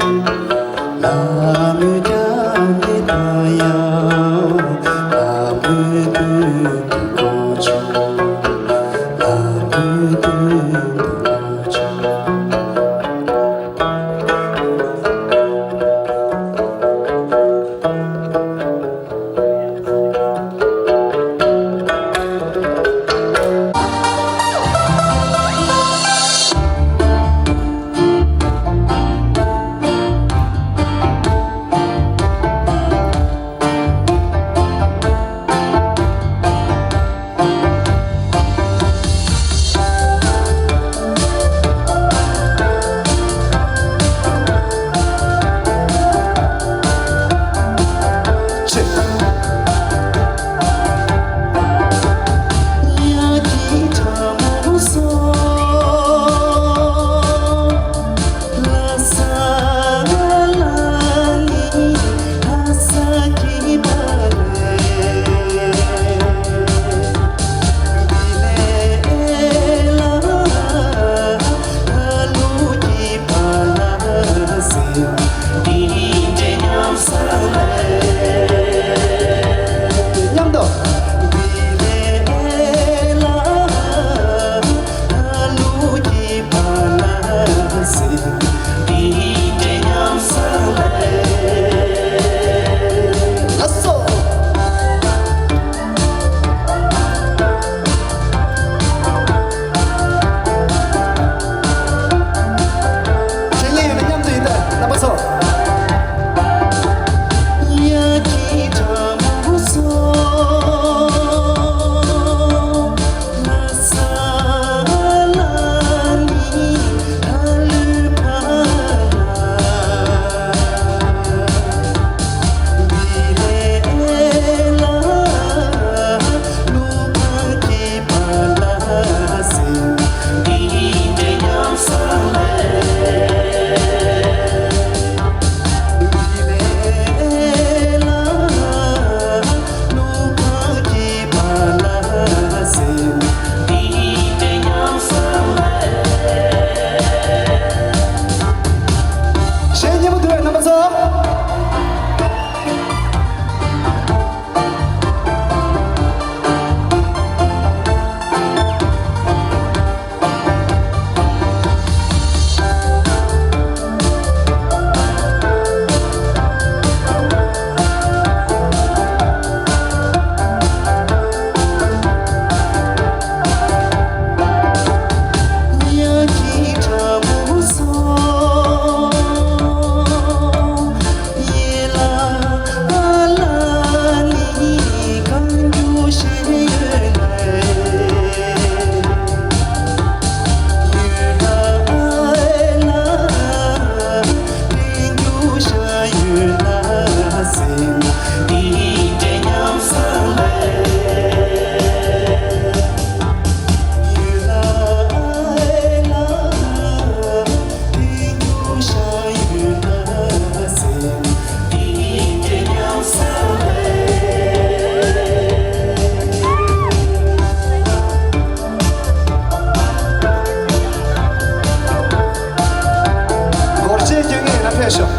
ཤོག་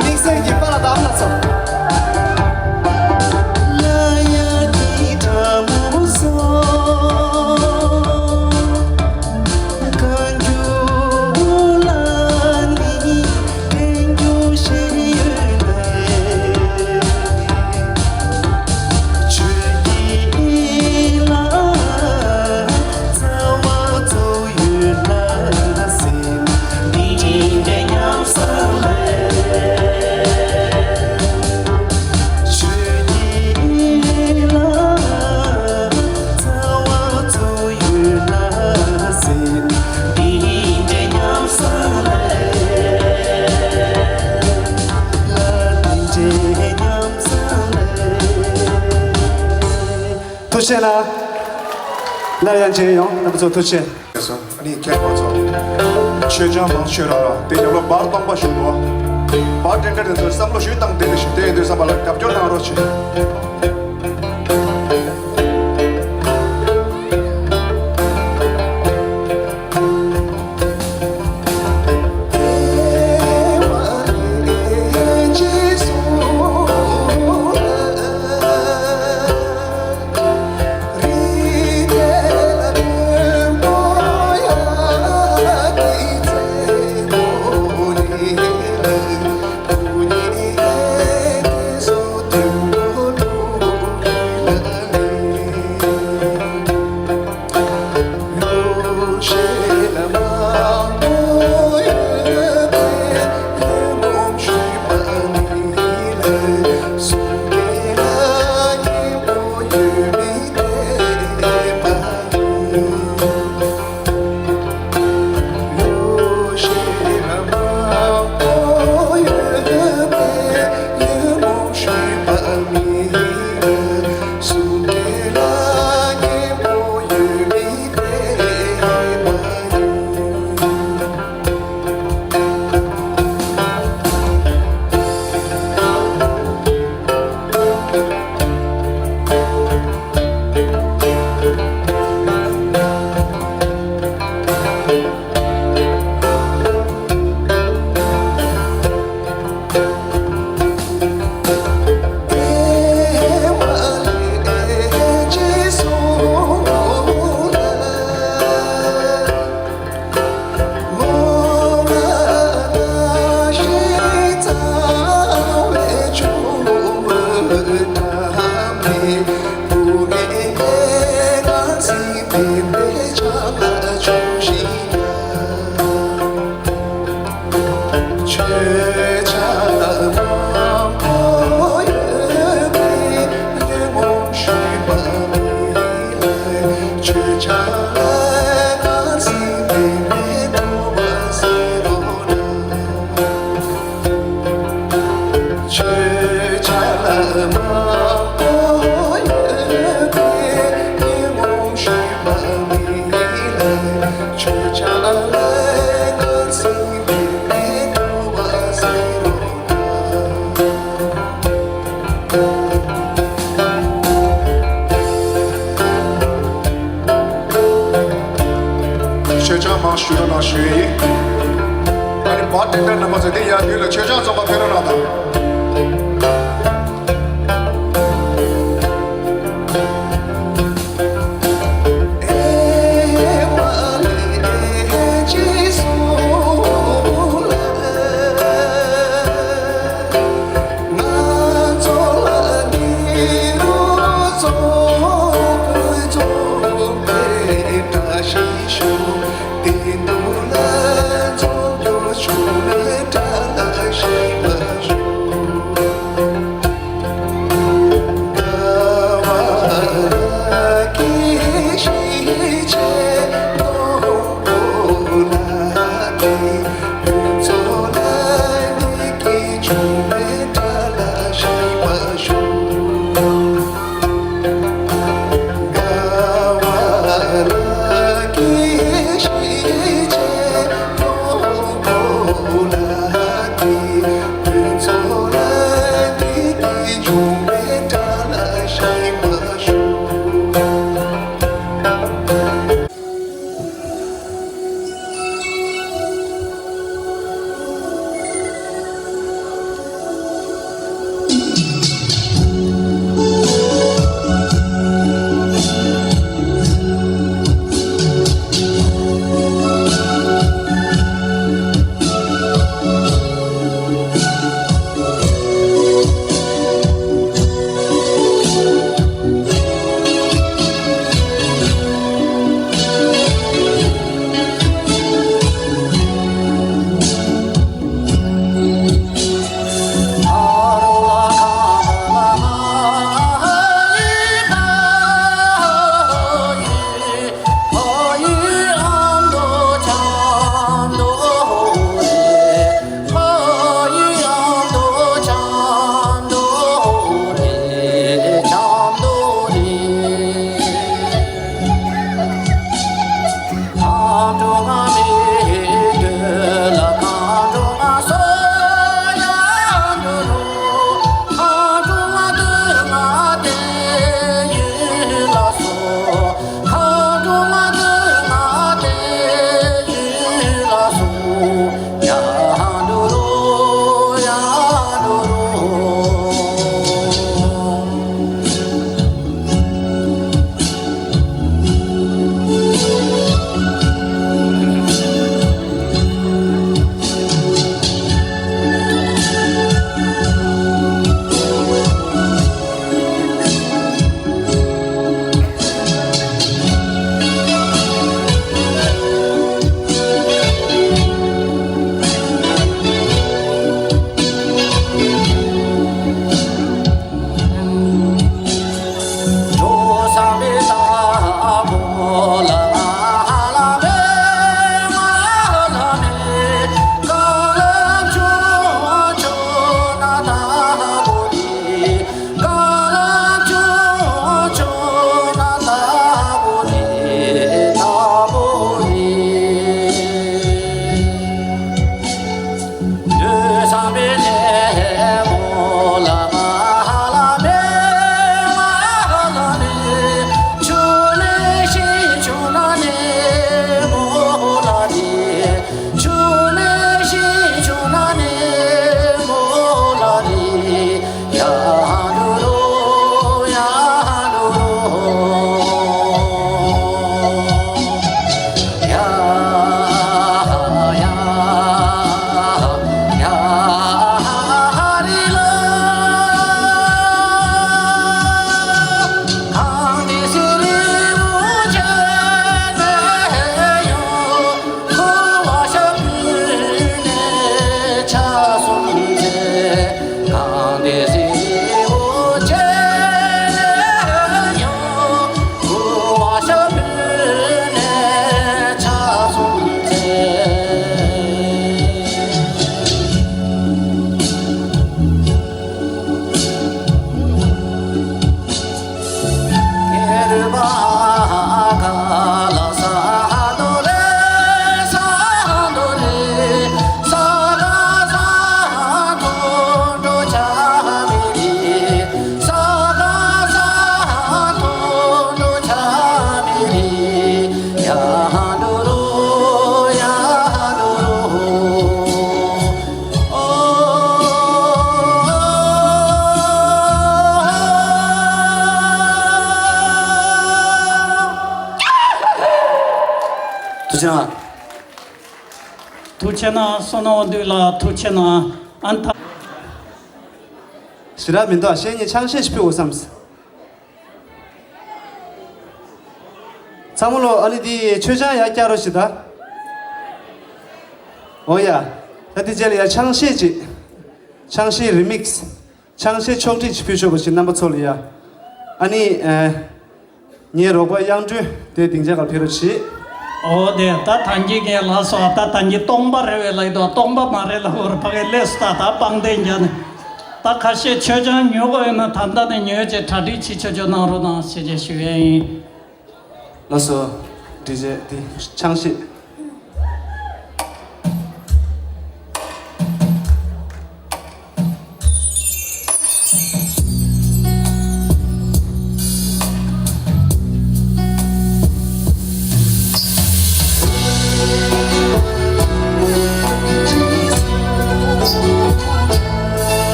དམིགས་བསལ་གྱི་པཱ་ལགས་དང་ཨ་མ་ལགས་ཚོ། ཐུགས་རྗེ་གནང་། སླར་ཡང་མཇལ་ཡོང་། རྣམ་པ་ཚོ་ཐུགས་རྗེ་ཆེ། ཨ་ནི་མཁན་པ་ཚོ། མཆོད་ཆང་མང་མཆོད་རོགས་ར། དེ་རྒྱབ་ལོགས་བར་སྟོང་པ་བཞུགས་འདུག་བར་ཊེན་ཌར་དེ་ཚོར་བསམ་བློ་ཞུས་བཏང་བསྡད་པ་ཞིག་དེ་ཡིན་དུས་ཙམ་པ་ལ་རྒྱབ་སྐྱོར་གནང་རོགས་བྱེད། མཆོད་ཆང་མང་ཞུ་རོགས་གནང་ཞུ་ཡི་ཡིན། ཨ་ནི་བར་ཊེན་ཌར་རྣམ་པ་ཚོ་དེ་ཡར་མདུན་ལ་མཆོད་ཆང་བཙོང་པ་ཕེབས་རོགས་གནང་དང་། ཐུགས་རྗེ་གནང་། ཐུགས་རྗེ་གནང་། བསོད་ནམས་འོད་འདུས་ལགས་ཐུགས་རྗེ་གནང་། ཨ་ནི་ད། ཞེ་དྲག་མི་འདུག་ཨ། གཞན་གཉིས་ཆང་གཞས་ཤིག་ཕུལ་དགོས་བསམས། ཚང་མ་ལོ། ཨ་ནི་འདི་མཆོད་ཆང་ཡར་བཀྱག་རོགས་ཞེས་ད། འོ་ཡ། ད་འདི་རྗེས་ལ་ཡ་ཆང་གཞས་ཅིག་ཆང་གཞས་རི་མིག་སི། ཆང་གཞས་ཕྱོགས་སྒྲིག་ཅིག་ཕུལ་ཆོག་པ་ཞིག་རྣམ་པ་ཚོ་ལ་ཡ། ཨ་ནི། ཨ། ངའི་རོགས་པ་དབྱངས་སྒྲོན་དེ་སྡིངས་ཆ་སྒང་ཕེབས་རོགས་གྱིས། འོ་དེ་ད་ཐང་གི་ངས་ལ་སོ། ད་ཐང་གི་སྟོང་པ་རེད་བས་ལ་ཡི་དོ། སྟོང་པ་མ་རེད་ལ་འོར་ཕ་གི་ལས་སུ་ད་ད་པང་དེ་འཇག་ནས། ད་ཁ་ཤས་མཆོད་ཆང་ཉོ་དགོས་ཡོད་ན་ད་ལྟ་ནས་ཉོས་བྱས་གྲ་སྒྲིག་བྱེད་ཆོག་ཆོག་གནང་རོགས་གནང་ཞེས་བྱས་ཞུ་ཡས་ཡིན། ལགས་སོ། འདི་རྗེས་འདི་ཆང་གཞས།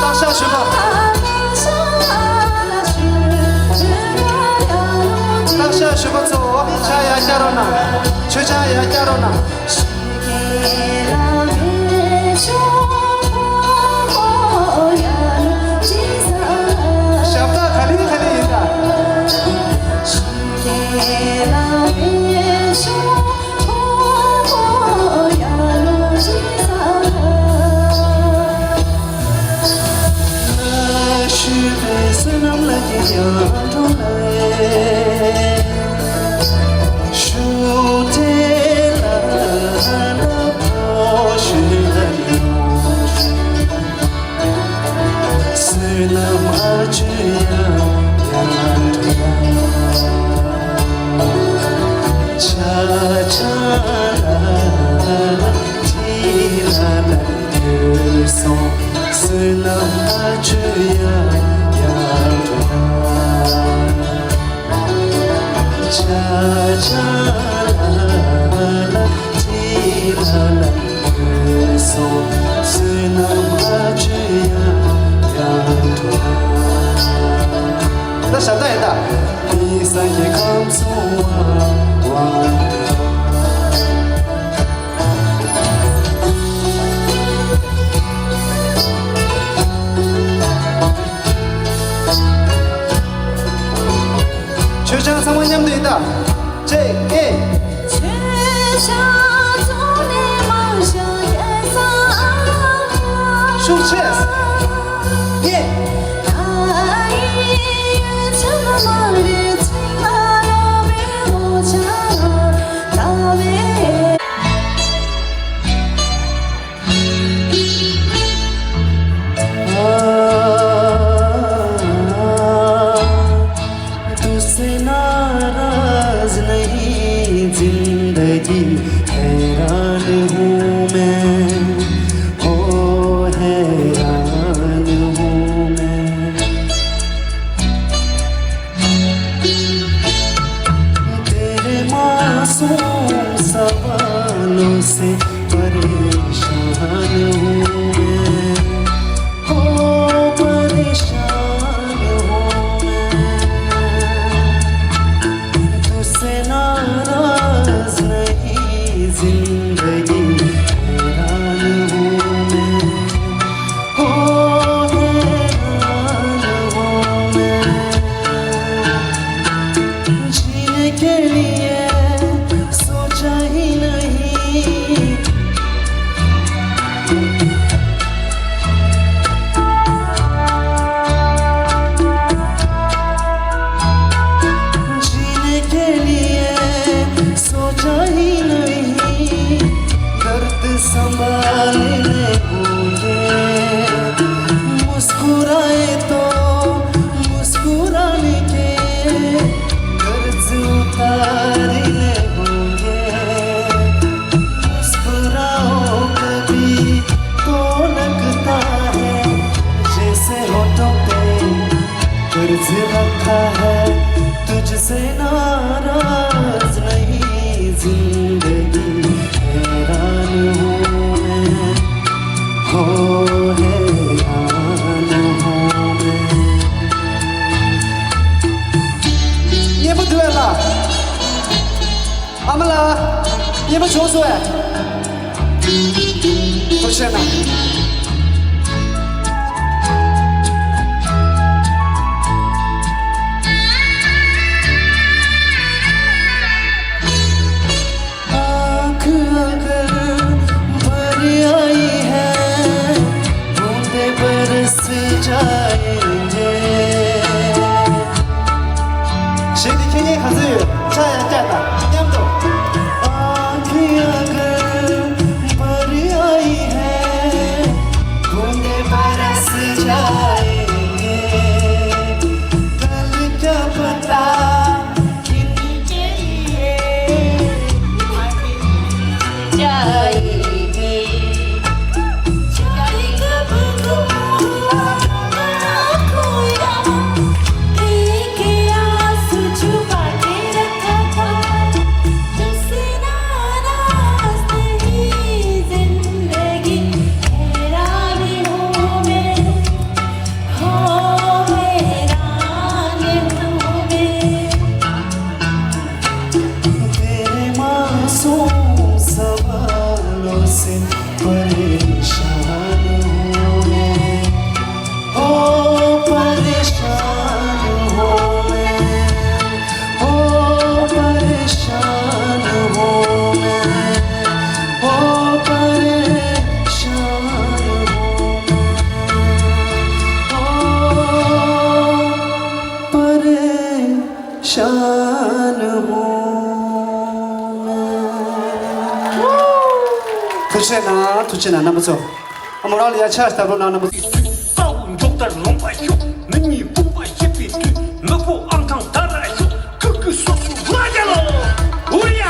བརྟག་བཞག་ཞུས་པ། བརྟག་བཞག་ཞུས་པ་ཚོ་ཆང་ཡར་བཀྱག་རོགས་གནང་། མཆོད་ཆང་ཡར་བཀྱག་རོགས་གནང་། ཞབས་སྟེགས་ག་ལེ་ག་ལེ་ཡིན་ད། ད་ཞབས་ཏ་ཡིན་ད། མཆོད་ཆང་ཚང་མ་མཉམ་དུ་ཡིན་ད། ཅེ་ཨེ། ཤུགས་ཆེ། ཨེ། तुझसे नाराज नहीं जिंदगी, हैरान हूँ मैं, हो हैरान हूँ मैं। तेरे मासूम सवालों से परेशान हूँ मैं, हो परेशान हूँ मैं। तुझसे नाराज नहीं जिंदगी, हैरान हूँ मैं। हो हैरान हूँ मैं, जीने के लिए सोचा ही नहीं। जीने के लिए सोचा ही नहीं, दर्द संभालने होंगे। मुस्कुराए तो मुस्कुराने के कर्ज उतारने होंगे। मुस्कुराओ कभी तो लगता है जैसे होठों पे कर्ज रखा है। तुझसे नाराज नहीं जिंदगी, हैरान हूँ मैं, हो हैरान हूँ मैं। མཉེས་པོ་འདུག་ཨེ་ལགས། ཨ་མ་ལགས། མཉེས་པོ་བྱུང་སོང་ཨེ། ཐུགས་རྗེ་གནང་། आँख अगर भर आई है, बूंदे बरस जाएंगे। ཞེས་ཏེ་ཁྱེད་གཉིས་ག་ཚོད་ཡོད། ཆ་ཡང་བཀྱག་དང་མཉམ་དུ། आँख अगर भर आई है, बूंदे बरस जाएंगे। कल क्या पता तेरे मासूम सवालों से परेशान हूँ मैं। ओ परेशान हूँ मैं, ओ परेशान हूँ मैं, ओ परेशान हूँ मैं, ओ परेशान हूँ मैं। ཐུགས་རྗེ་གནང་། ཐུགས་རྗེ་གནང་། རྣམ་པ་ཚོ། ཨ་མོ་རང་ལ་ཡ་ཆ་ལྟ་རོགས་གནང་། རྣམ་པ་ཚོ། རྩ་བོ་མགྱོགས་ལྟར་ལོངས་པ་ཤོག་མི་གཉིས་དཔུང་པ་བཤིག་པའི་དུས། ལུས་པོ་ཨང་གྲངས་དར་ར་ཤོག་ཁུ་ཁུ་སུ་སུ་ལ་རྒྱ་ལོ། ཧུ་ཡ།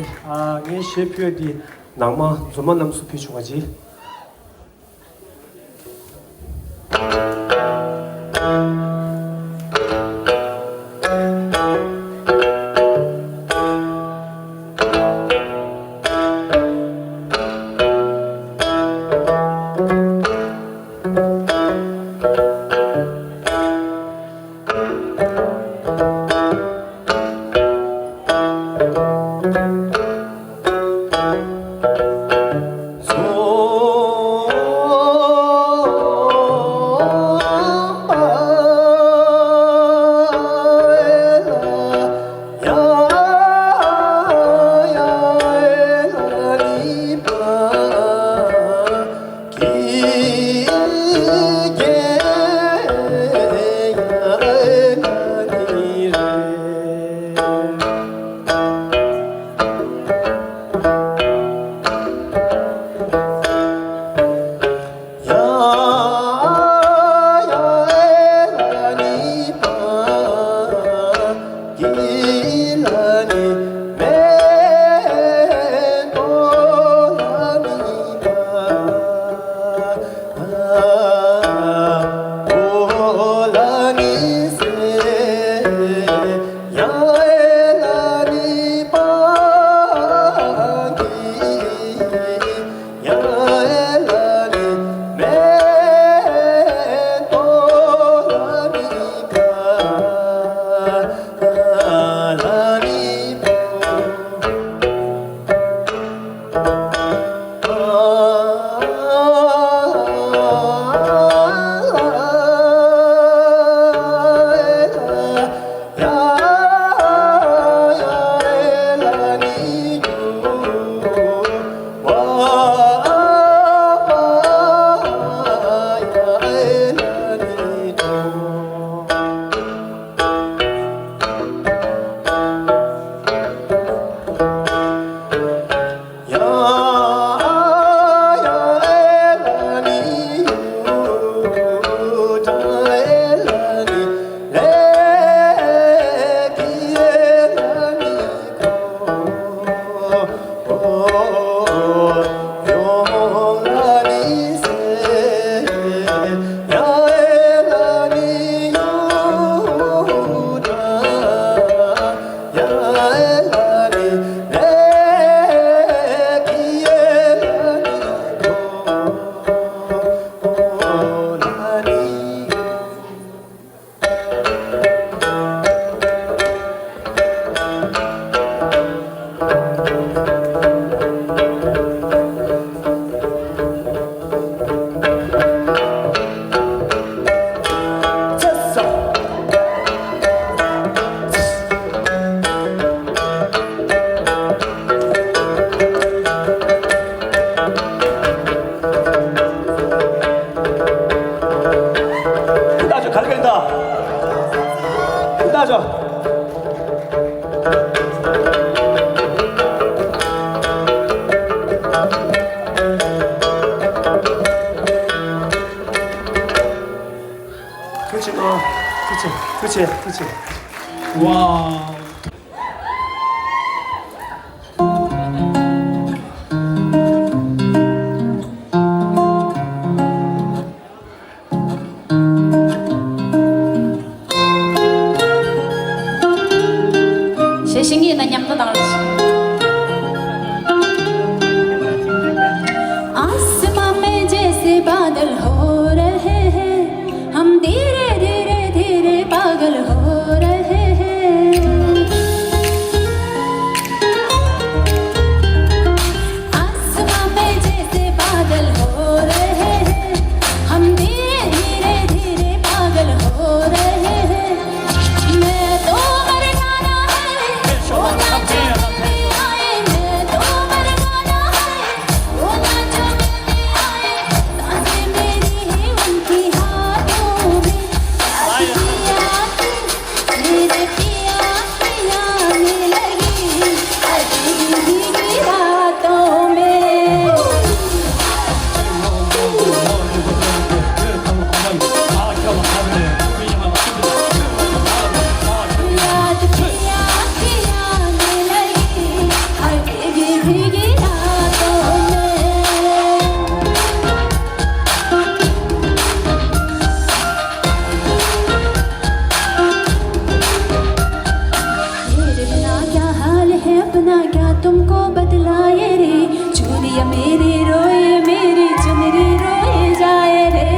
ཨ། ངས་གཞས་ཕུལ་ཡ་འདི་ནང་མ་མཛོ་མ་རྣམས་སུ་ཕུལ་བྱུང་བ་ཅིག་ཐུགས་རྗེ་གནང་། ཐུགས་རྗེ། ཐུགས་རྗེ། ཐུགས་རྗེ། ཝའོ། གཞས་ཤེས་ཀྱི་ཡིན་ན་མཉམ་དུ་བཏང་རོགས་ཞུ། आसमां में जैसे बादल हो रहे हैं, हम धीरे धीरे धीरे पागल हो रहे हैं। आसमां में जैसे बादल हो रहे हैं, हम धीरे धीरे धीरे पागल हो रहे हैं। मैं तो मर जाना है, होना चाहता है। तुमको बतलाए रे, चूड़िया मेरी रोए, मेरी चुनरी रोए जाए रे।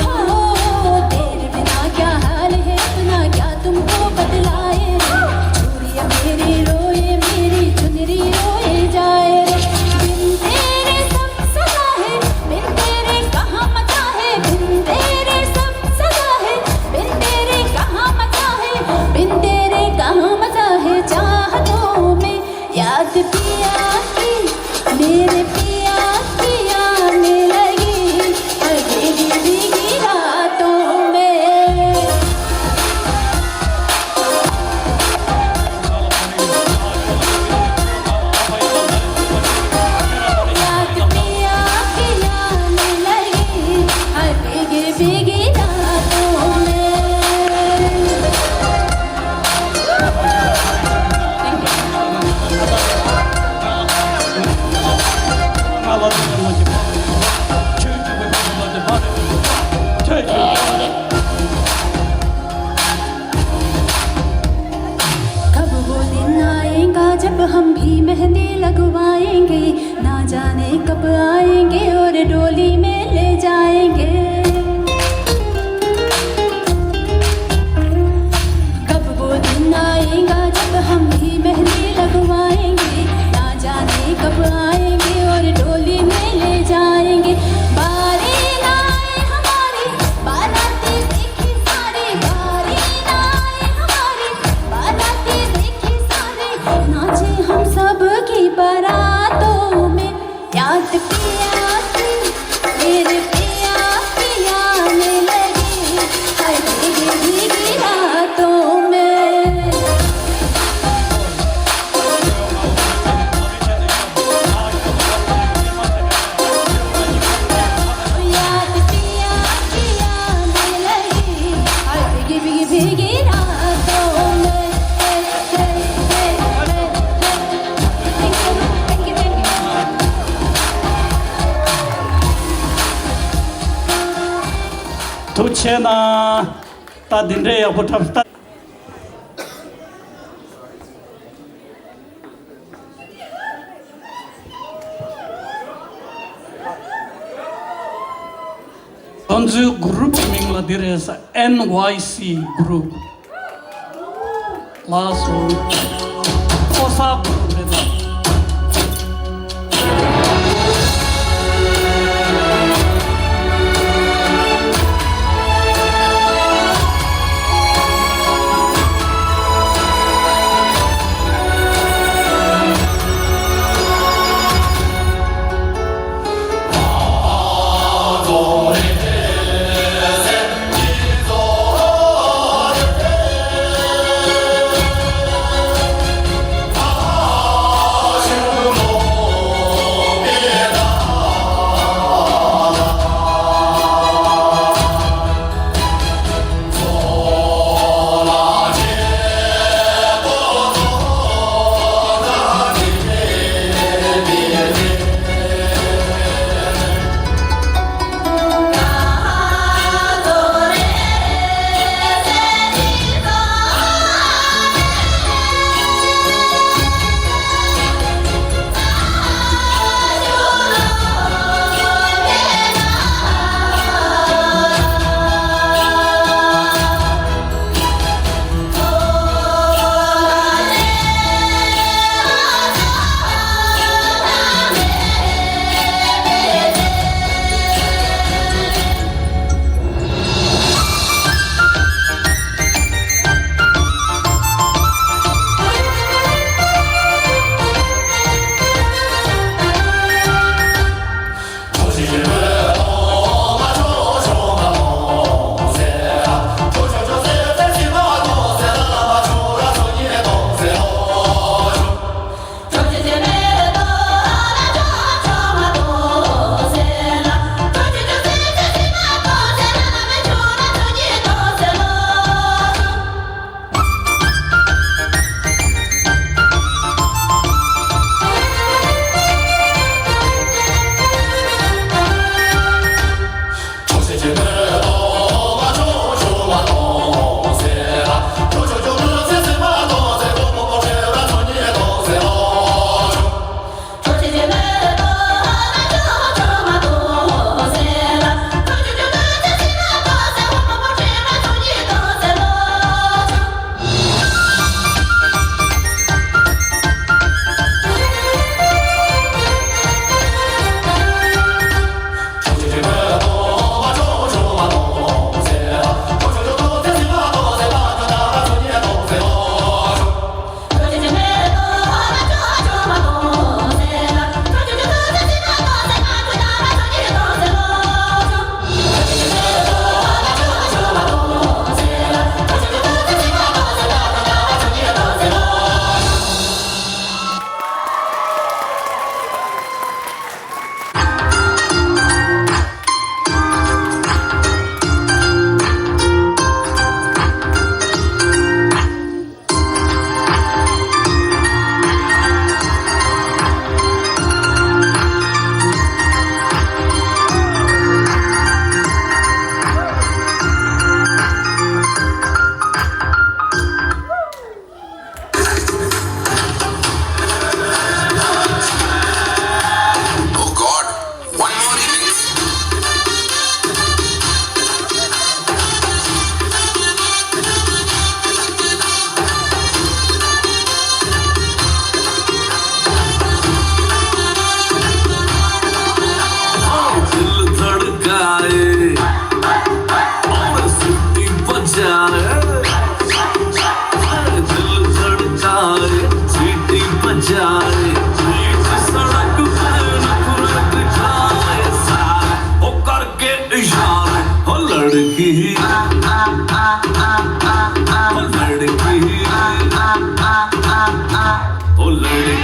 हो, तेरे बिना क्या हाल है अपना, क्या तुमको बतलाए रे। चूड़िया मेरी रोए, मेरी चुनरी रोए जाए रे। बिन तेरे सब सजा है, बिन तेरे कहाँ मजा है, बिन तेरे सब सजा है, बिन तेरे कहाँ मजा है, बिन तेरे कहाँ मजा है चाहतों में। याद पिया की, मेरे पिया की आने लगी, हर भीगी भीगी रातों में। याद पिया की आने लगी, हर भीगी भीगी रातों में। कब वो दिन आएगा जब हम भी मेहंदी लगवाएंगे, ना जाने कब आएंगे और डोली में ले जाएंगे। कब वो दिन आएगा जब हम भी मेहंदी लगवाएंगे, ना जाने कब आएंगे और डोली में ले जाएंगे। बारी ना आए हमारी, बाराती देखी सारी, बारी ना आए हमारी, बाराती देखी सारी, नाचे हम सब की बारातों में। याद पिया की, मेरे पिया की आने लगी, हर भीगी भीगी रातों में। याद पिया की आने लगी, हर भीगी भीगी भीगी रातों में। Thank you, thank you, thank you. ཐུགས་རྗེ་གནང་། ད་འདི་འདྲའི་ཡག་པོ་འཁྲབ་སྟ། ཁོང་ཚོའི་གུ་རུབ་ཀྱི་མིང་ལ་འདི་རེད་ཟེར། ཨེན་ཝའི་སི་གུ་རུབ། ལགས་སོ། ཀོ་ས་གུ་རུབ་རེད་ད།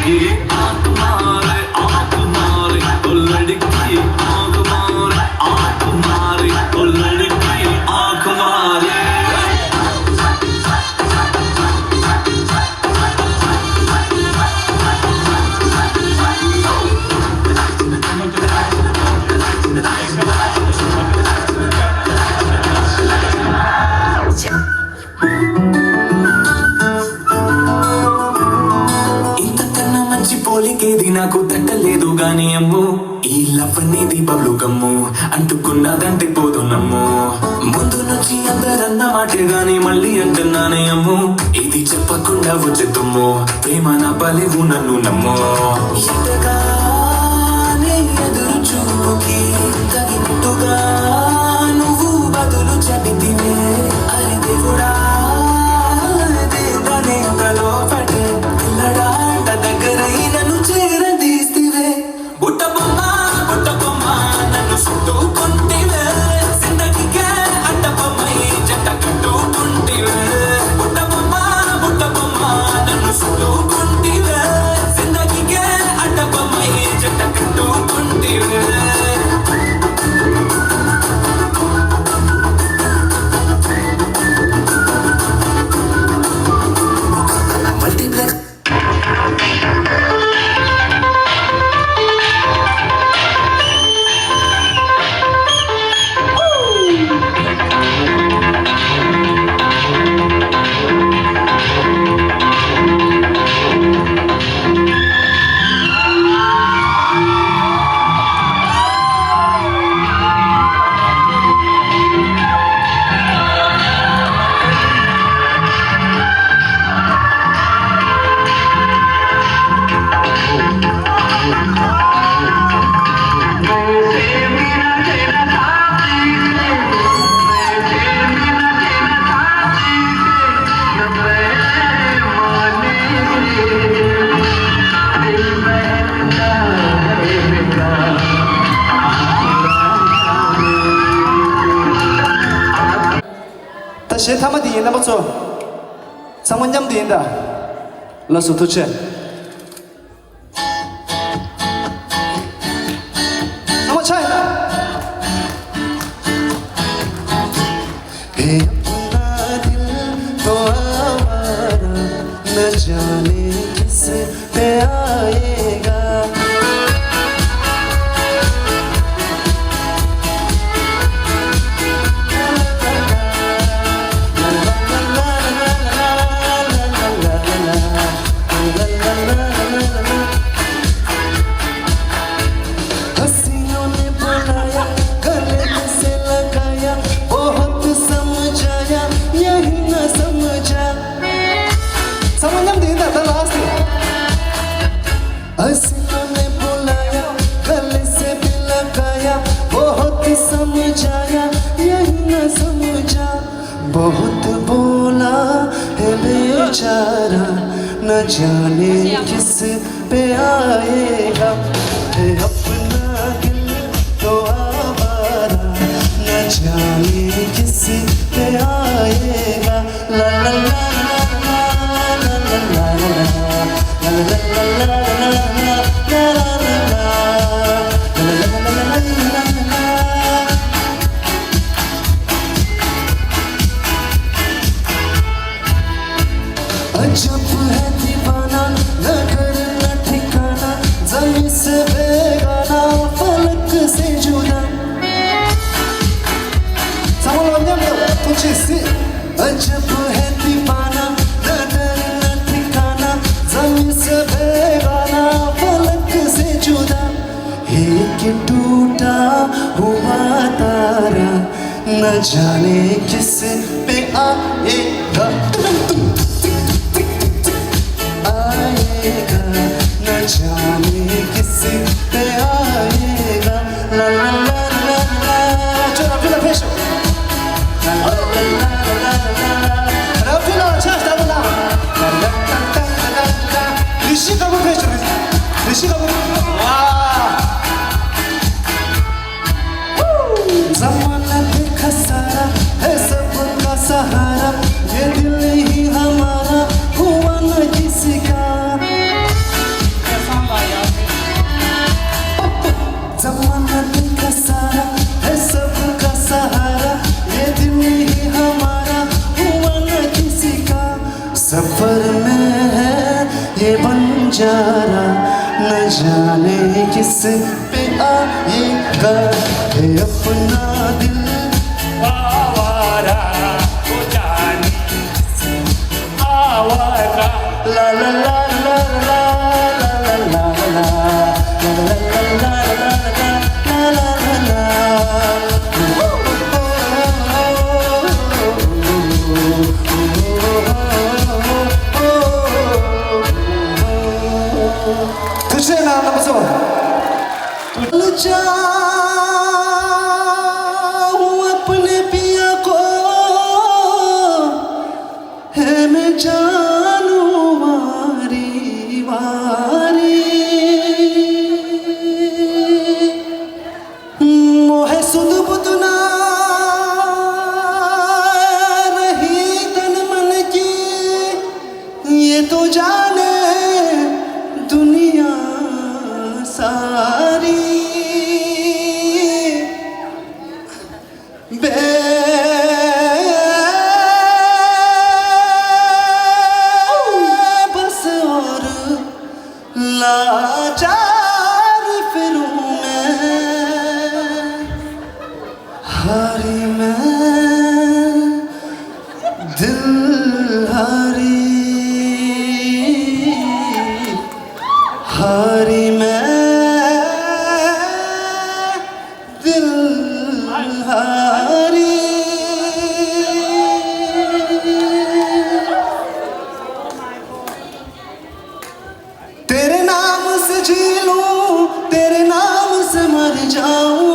आंख मारे, आंख मारे, ओ लड़की, आंख मारे, आंख मारे, ओ लड़की, आंख मारे। ఇంతకన్నా మంచి పోలికేది నాకు తట్టలేదు గాని అమ్మో, ఈ లవ్ అనేది బబ్లు గమ్ము, అంటుకున్నదంటే పోదు నమ్ము. ముందు నుంచి అందరన్న మాటే గాని మళ్ళీ అంటున్నానే అమ్ము, ఇది చెప్పకుండా వచ్చే తుమ్ము, ప్రేమ నా బలివు నన్ను నమ్ము. ఎటగానే ఎదురు చూపుకి తగినట్టుగా నువ్వు బదులు చెబితివే. అరే దేవుడా, దేవుడనే కలో పడే పిల్లడా అంట దగ్గరై నన్ను చేరదీస్తివే. బుట్ట బొమ్మ, బుట్ట బొమ్మ, నన్ను చుట్టుకుంటివే. జిందగీకే అడ్డ బొమ్మై జంట కట్టుకుంటివే. బుట్ట బొమ్మ, బుట్ట బొమ్మ, నన్ను చుట్టుకుంటివే. జిందగీకే అడ్డ బొమ్మై జంట కట్టుకుంటివే. Multiplex. ད་གཞས་མཐའ་མ་འདི་ཡིན། རྣམ་པ་ཚོ་ཚང་མ་མཉམ་དུ་ཡིན་ད། ལགས་སོ། ཐུགས་རྗེ་ཆེ། ཚང་མ་ཆ་ཡིན་ད། ये अपना दिल तो आवारा, न जाने किस पे आएगा। हंसियों ने बुलाया, गले से लगाया, बहुत समझाया, यही न समझा। समझ में नहीं आता, last है। हंसियों ने बुलाया, गले से भी लगाया, बहुत समझाया, यही न समझा। बहुत बोला है बेचारा, न जाने किस पे आएगा। है अपना दिल तो आवारा, न जाने किस पे आएगा। अजब है दीवाना, न घर न ठिकाना, जमीन से बेगाना, फलक से जुदा। ཚང་མ་ལོ་མཉམ་དུ་ཐུགས་རྗེ་གཟིགས། अजब है दीवाना, न घर न ठिकाना, जमीन से बेगाना, फलक से जुदा। है कि टूटा हुआ तारा, न जाने किस पे आएगा। आएगा, न जाने किस पे आएगा। ला ला ला ला ला। ला ला ला ला ला। ऋषि कपूर भेज, ऋषि कपूर। वाह। जमाना देखा सारा, है सबका सहारा, ये दिल ही सफर में है ये बंजारा, न जाने किस पे आएगा ये अपना दिल आवारा, वो जाने किस आवारा। ला ला ला ला ला ला ला ला ला। ཐུགས་རྗེ་གནང་རྣམ་པ་ཚོ། अपने पिया को है मैं जानू वारी वारी। मोहे सुध बुध ना रही तन मन की, ये तो जाने दुनिया सारी। बेबस और लाचार फिरूं मैं, हारी मैं, दिल हारी, हारी मैं, दिल हारी। तेरे नाम से जी लूं, तेरे नाम से मर जाऊं।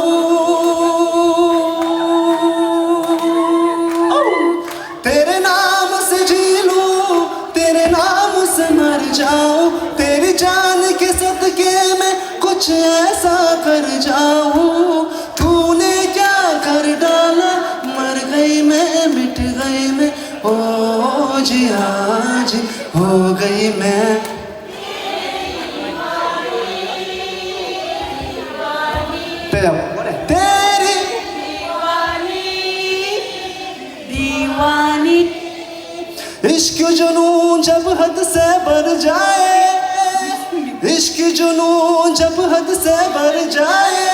तेरे नाम से जी लूं, तेरे नाम से मर जाऊं। तेरी जान के सदके मैं कुछ ऐसा कर जाऊं। तूने क्या कर डाला, मर गई मैं, मिट गई मैं। ओ जी, आज हो गई मैं। तेरी दीवानी। इश्क जुनून जब हद से बढ़ जाए, इश्क जुनून जब हद से बढ़ जाए,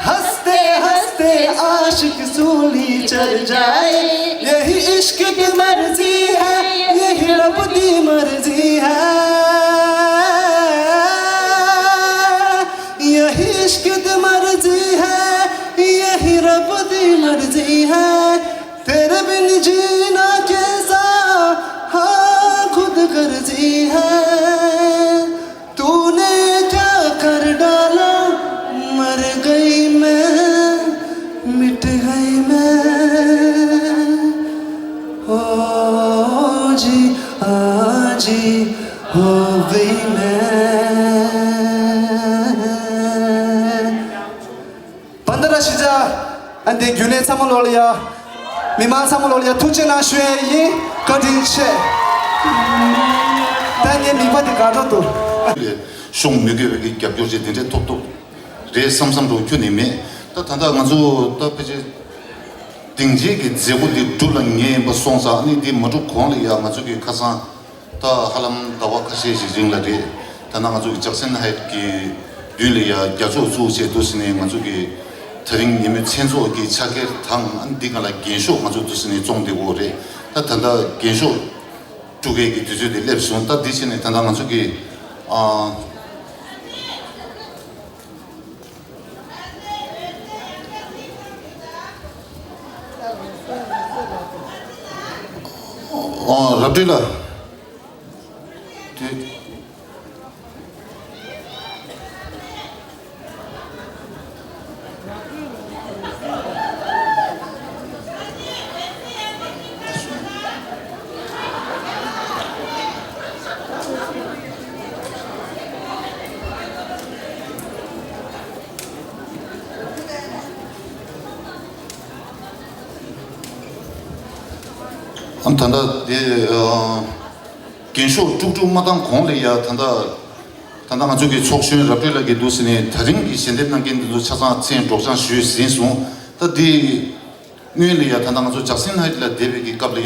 हंसते हंसते आशिक सूली चढ़ जाए। यही इश्क की मर्जी है, यही रब की मर्जी है। यही इश्क की मर्जी है, यही रब की मर्जी है। तेरे बिन जीना कैसा, हाँ, खुद गर्जी है। तूने क्या कर डाला, मर गई मैं, मिट गई मैं। ओ जी, आज हो गई मैं। བན་དྷ་ར་གཞིས་ཆགས་ཨ་འདི་རྒྱུན་ལས་ཚང་མ་ལོག་ལ་ཡ། མི་མང་ཚང་མ་ལོག་ལ་ཡ་ཐུགས་རྗེ་གནང་ཞུ་ཡས་ཡིན། བཀའ་དྲིན་ཆེ། ད་ངའི་མིག་པ་འདི་དགའ་འགྲོ་འདུག་ཤོང་མི་དགོས་པའི་གི་རྒྱབ་སྐྱོར་ཅིག་དེ་འདྲའི་ཐོབ་ཐུབ་རེད་བསམ་བསམ་འགྲོ་ཁྱོན་ནས་མེད། ད་ད་ལྟ་ང་ཚོ་ད་ཕལ་ཆེར་སྡིངས་ཆའི་གི་མཛད་སྒོ་འདི་གྲུབ་ལ་ཉེ་ཡིན་པ་སོང་ཙང་ཨ་ནི་འདི་མ་གྲུབ་གོང་ལ་ཡ་ང་ཚོ་གི་ཁ་སང་། ད་ཧ་ལམ་ཟླ་བ་ཁ་ཤས་ཤིག་རིང་ལ་རེད། ད་ནང་ང་ཚོ་གི་ཇག་སན་ཧའེཊ་གི་མདུན་ལ་ཡ་རྒྱ་ཚོགས་བཙུགས་བྱས་འདུག་ཟེར་ནས་ང་ཚོ་གི་ད་རིང་ཉིན་མོའི་མཚན་ཚོགས་ཀྱི་ཕྱག་འཁྱེར་དང་ཨ་འདི་སྒང་ལ་རྒྱན་ཤོག་ང་ཚོ་འདུག་ཟེར་ནས་བཙོང་བསྡད་ཡོད་རེད། ད་ད་ལྟ་རྒྱན་ཤོག་དཀྲུག་མཁན་གྱི་དུས་ཚོད་དེ་སླེབས་སོང་། ད་འདི་བྱས་ནས་ད་ལྟ་ང་ཚོ་གི་ཨ། ཨོ། རབ་བཀྲིས་ལགས། དེ། ཨ་ད་ལྟ་དེ་ཨ་རྒྱན་ཤོག་དཀྲུག་དཀྲུག་མ་བཏང་གོང་ལ་ཡ་ད་ལྟ་ད་ལྟ་ང་ཚོ་གི་ཚོགས་གཞོན་རབ་བཀྲིས་ལགས་ཀྱིས་འདུག་ཟེར་ནས་ད་རིང་གི་ཞལ་འདེབས་གནང་མཁན་འདི་ཚོ་ཆ་ཚང་མཚན་སྒྲོག་སྦྱང་ཞུས་ཟིན་སོང་། ད་དེ་སྔོན་ལ་ཡ་ད་ལྟ་ང་ཚོ་ཇག་སན་ཧའེཊ་ལ་བསྡད་པའི་གི་སྐབས་ལ་ཡ་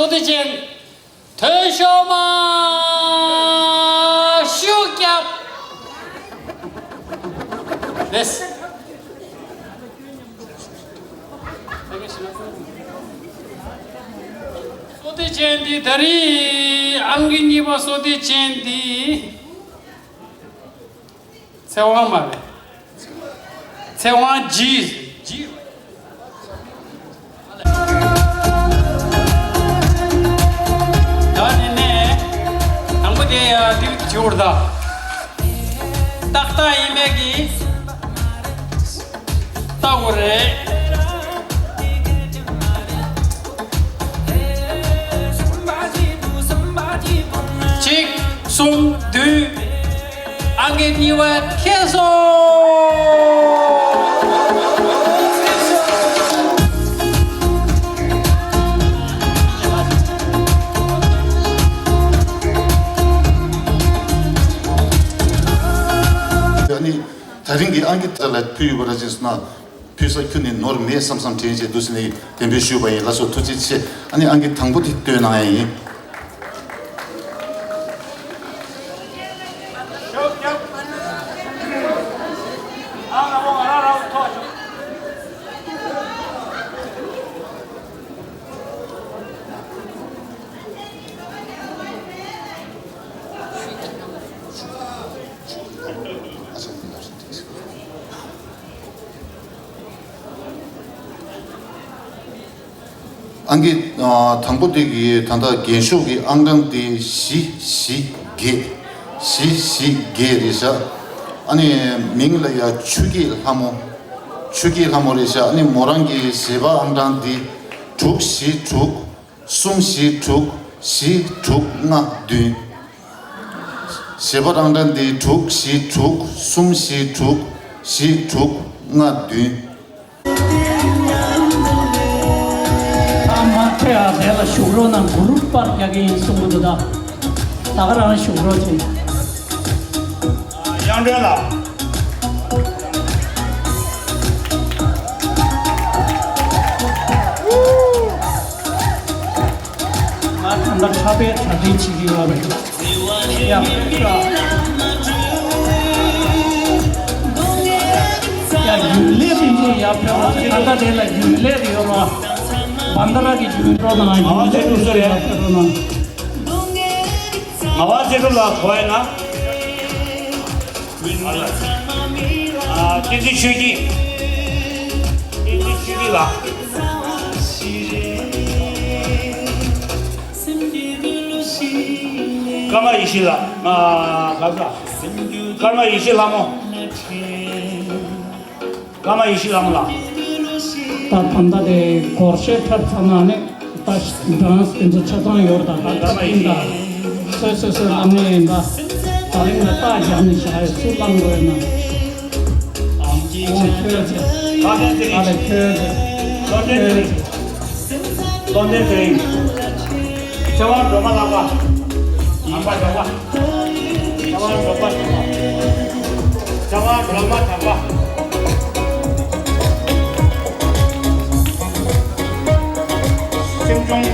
བསོད་བདེ་ཅན། ཐོན་ཤོག་མ། ཤུགས་རྒྱབ། ལེས། བསོད་བདེ་ཅན་འདི་ད་རིང་ཨང་ཀི་གཉིས་པ་བསོད་བདེ་ཅན་འདི། ཚེ་དབང་མ་རེད། ཚེ་དབང་ཇི། ཇི། ད་ནི་ནས་དང་པོ་དེ་ཡ་འདིར་བྱོར་ད། ཏག་ཏག་ཡིན་མེད་ཀྱི་ལྟ་དགོས་རེད། གཅིག་གསུམ། བདུན། ཨང་ཀི་གཉིས་པ་ཁེལ་སོང་། ཨ་ནི་ད་རིང་གི་ཨང་ཀི་དེ་ལ་ཕུལ་ཡོད་པ་ར་ཅིག་སོང་ན། ཕུལ་ས་ཁྱོན་ནས་ནོར་མེད་བསམ་བསམ་དྲན་བྱས་འདུག་ཟེར་ནས་གདན་འདྲེན་ཞུས་པ་ཡིན། ལགས་སོ། ཐུགས་རྗེ་ཆེ། ཨ་ནི་ཨང་ཀི་དང་པོ་དེ་སྟོན་གནང་ཡ་ཡིན། ཨང་ཀི་ཨ་དང་པོ་དེ་གི་ད་ལྟ་རྒྱན་ཤོག་གི་ཨང་གྲངས་དེ་བཞི་བཞི་བརྒྱད། བཞི་བཞི་བརྒྱད་རེད་ཤག་ཨ་ནི་མིང་ལ་ཡ་ཆུ་སྐྱེས་ལྷ་མོ། ཆུ་སྐྱེས་ལྷ་མོ་རེད་ཤག་ཨ་ནི་མོ་རང་གི་བཞེས་པ་ཨང་གྲངས་འདི་དྲུག་བཞི་དྲུག་གསུམ་བཞི་དྲུག་བཞི་དྲུག་ལྔ་བདུན། བཞེས་པ་ཨང་གྲངས་འདི་དྲུག་བཞི་དྲུག་གསུམ་བཞི་དྲུག་བཞི་དྲུག་ལྔ་བདུན། ཨ་མ་ཁྱེད་ཡ་དེ་ལ་བཞུགས་རོགས་གནང་། གུ་རུབ་པར་རྒྱག་གི་ཡིན་གསུང་གི་འདུག་ད་ད་ག་རང་བཞུགས་རོགས་བྱེད། དབྱངས་སྒྲོན་ལགས། ང་ད་ལྟ་འཁྲབ་པའི་གྲ་སྒྲིག་བྱེད་ཀྱི་ཡོད་རེད། ཡ། ཡ། རྒྱུན་ལས་མི་འདུག་ཡ། ཕེབས་པ་ད་ལྟ་དེ་ལ་རྒྱུན་ལས་ཡོད་ར། བན་ད་ར་གི་རྒྱུན་འགྲོ་དང་། ང་བ་ཚེ་སྒྲུབ་སུ་རེད། ཕེབས་རོགས་གནང་། ང་བ་ཚེ་སྒྲུབ་ལགས་གོ་ཡ་ན། ཨ། བསྟན་འཛིན་ཆོས་སྐྱིད། བསྟན་འཛིན་ཆོས་སྐྱིད་ལགས། ཀརྨ་ཡེ་ཤེས་ལགས། ཨ། ག་ས། ཀརྨ་ཡེ་ཤེས་ལྷ་མོ། ཀརྨ་ཡེ་ཤེས་ལྷ་མོ་ལགས། ད་ད་ལྟ་དེ་སྒོར་གཞས་འཁྲབ་ཚར་ན་ནི་ད་ཌན་སི་དེ་ཚོ་ཆ་ཚང་ཡོད་རེད། ད་ད་ཀརྨ་ཡེ་ཤེས། ད་སོ་སོ་སོའི་ལག་ནས་ཡིན། ད་ད་རིང་ལ་རྟགས་རྒྱག་ནས་བཞག་ཡོད། སུ་བླངས་དགོས་ན། ཨང་ཁྱོད་ཚེ་རིང་། ད་ལས་ཁྱོད་ཚེ་རིང་། བློ་ལྡན་ཚེ་རིང་། བློ་ལྡན་ཚེ་རིང་། ཚེ་དབང་སྒྲོལ་མ་ལགས། ཨ་མ་སྒྲོལ་མ། ཚེ་དབང་སྒྲོལ་མ་གྲགས་པ། ཚེ་དབང་སྒྲོལ་མ་གྲགས་པ། སེམས་ཆུང་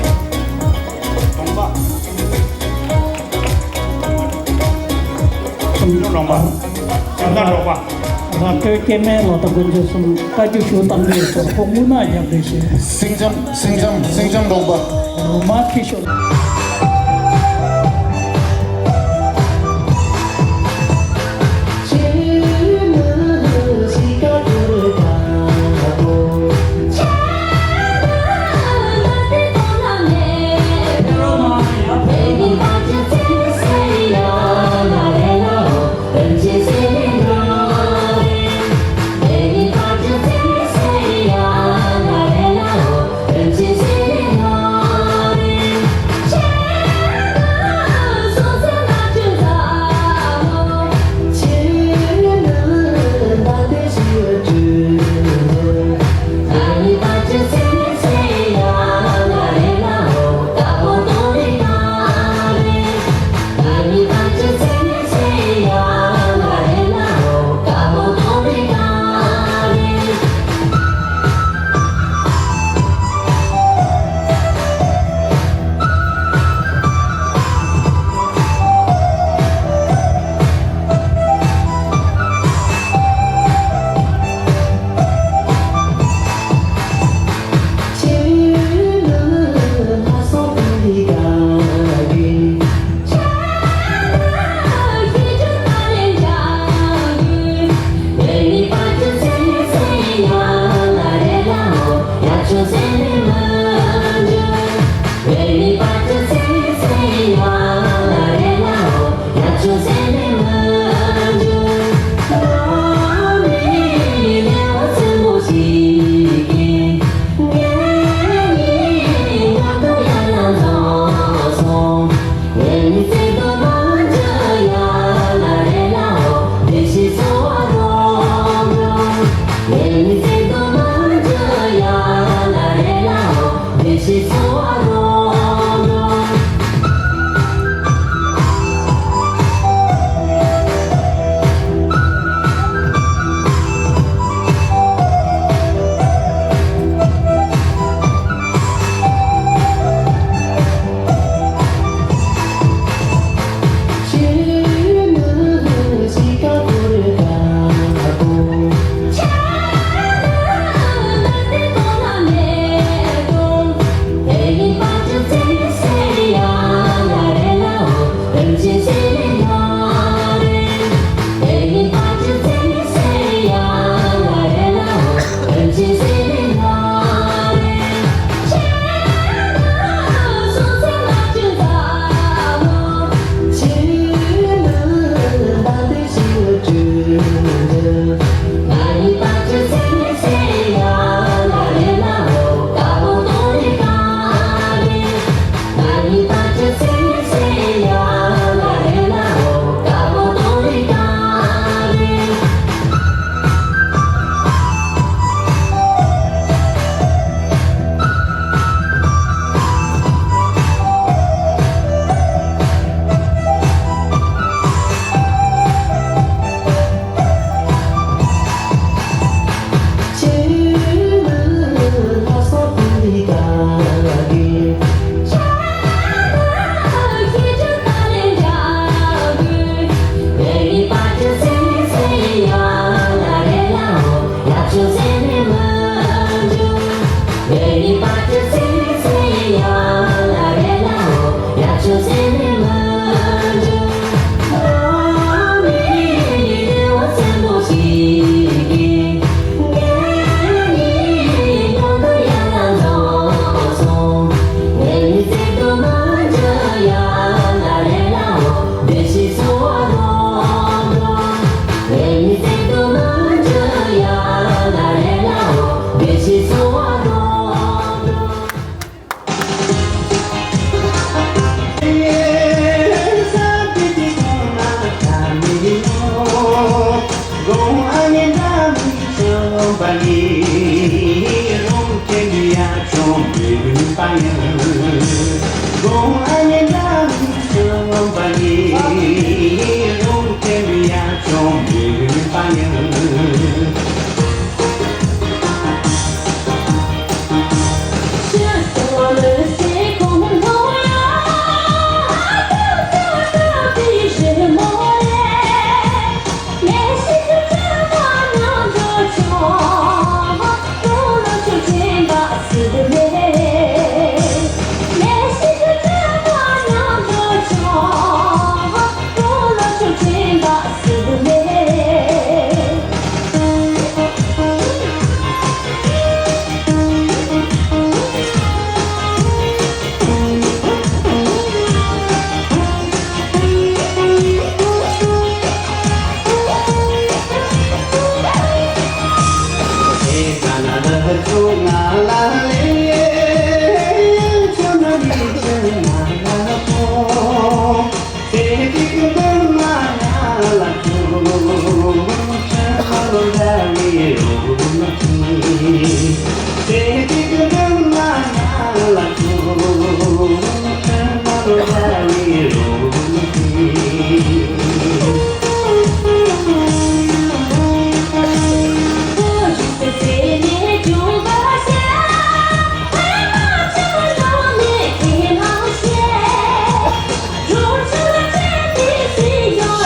གདོང་པ། སེམས་ཆུང་གདོང་པ། སེམས་ཆུང་གདོང་པ། རང་བཀྲོལ་སྐྱེ་དམན་ལ་དྭགས་དཀོན་མཆོག་གསུམ། བཀའ་བཀྱོན་ཞུ་བཏང་གི་ཡོད་ཟེར་ཁོ་དངུལ་ནག་རྒྱབ་རེད་ཞེས། སེང་ལྕམ་སེང་ལྕམ་སེང་ལྕམ་གྲོགས་པ། རུ་མ་ཁྱི་ཤོར།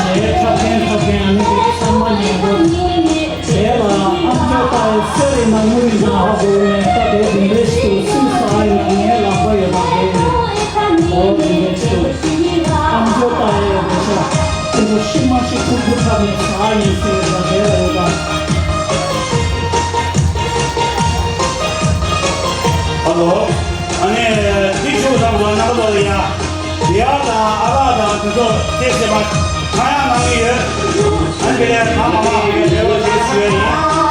ཞེས་འཁྲབ་མཁན་འཁྲབ་མཁན་ཨ་ནི་དེ་ཚང་མ་ཉན་དགོས། དེ་ལ་ཨམ་ཅོག་ལྟ་བུ་གསེར་རི་མ་དངུལ་ཡིན་ན་ཧ་གོ་ནས་ད་དེ་འདི་འདྲས་ཤིག་ཏུ་སུས་ཟ་ཡོད་ངའི་ལག་པ་ཡོད་པ་དེ་འོ་འདི་འདྲས་ཤིག་ཏུ་ཨམ་ཅོག་ལྟ་བུ་ཡོད་པ་ཤ་ཁྱེད་ཚོ་ཤི་མ་ཤི་ཁུར་ཁུར་འཁྲབ་ནས་ཟ་ཡིན་ཟེར་ཡོད་པ་དེ་ལ་ཡོད་པ། ཧ་ལོ། ཨ་ནི་འདི་ཤོག་དང་བ་ནག་ལོ་ཡ། ཡ་དང་ཨ་ལ་དང་དེ་ཚོ་དེ་ཟེར་མ། ཁ་ཡ་ནང་ཡོད། ཨ་ནི་དེ་ལས་ཁ་མ་མ་ཡོད་དེ་ལོ་དེ་ཞུ་ཡ་ཡིན།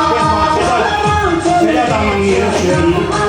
དེ་ཟེར་མ་ཆེ་ད། ཆེ་ད་དང་ནང་ཡོད་ཞུ་ཡ་ཡིན།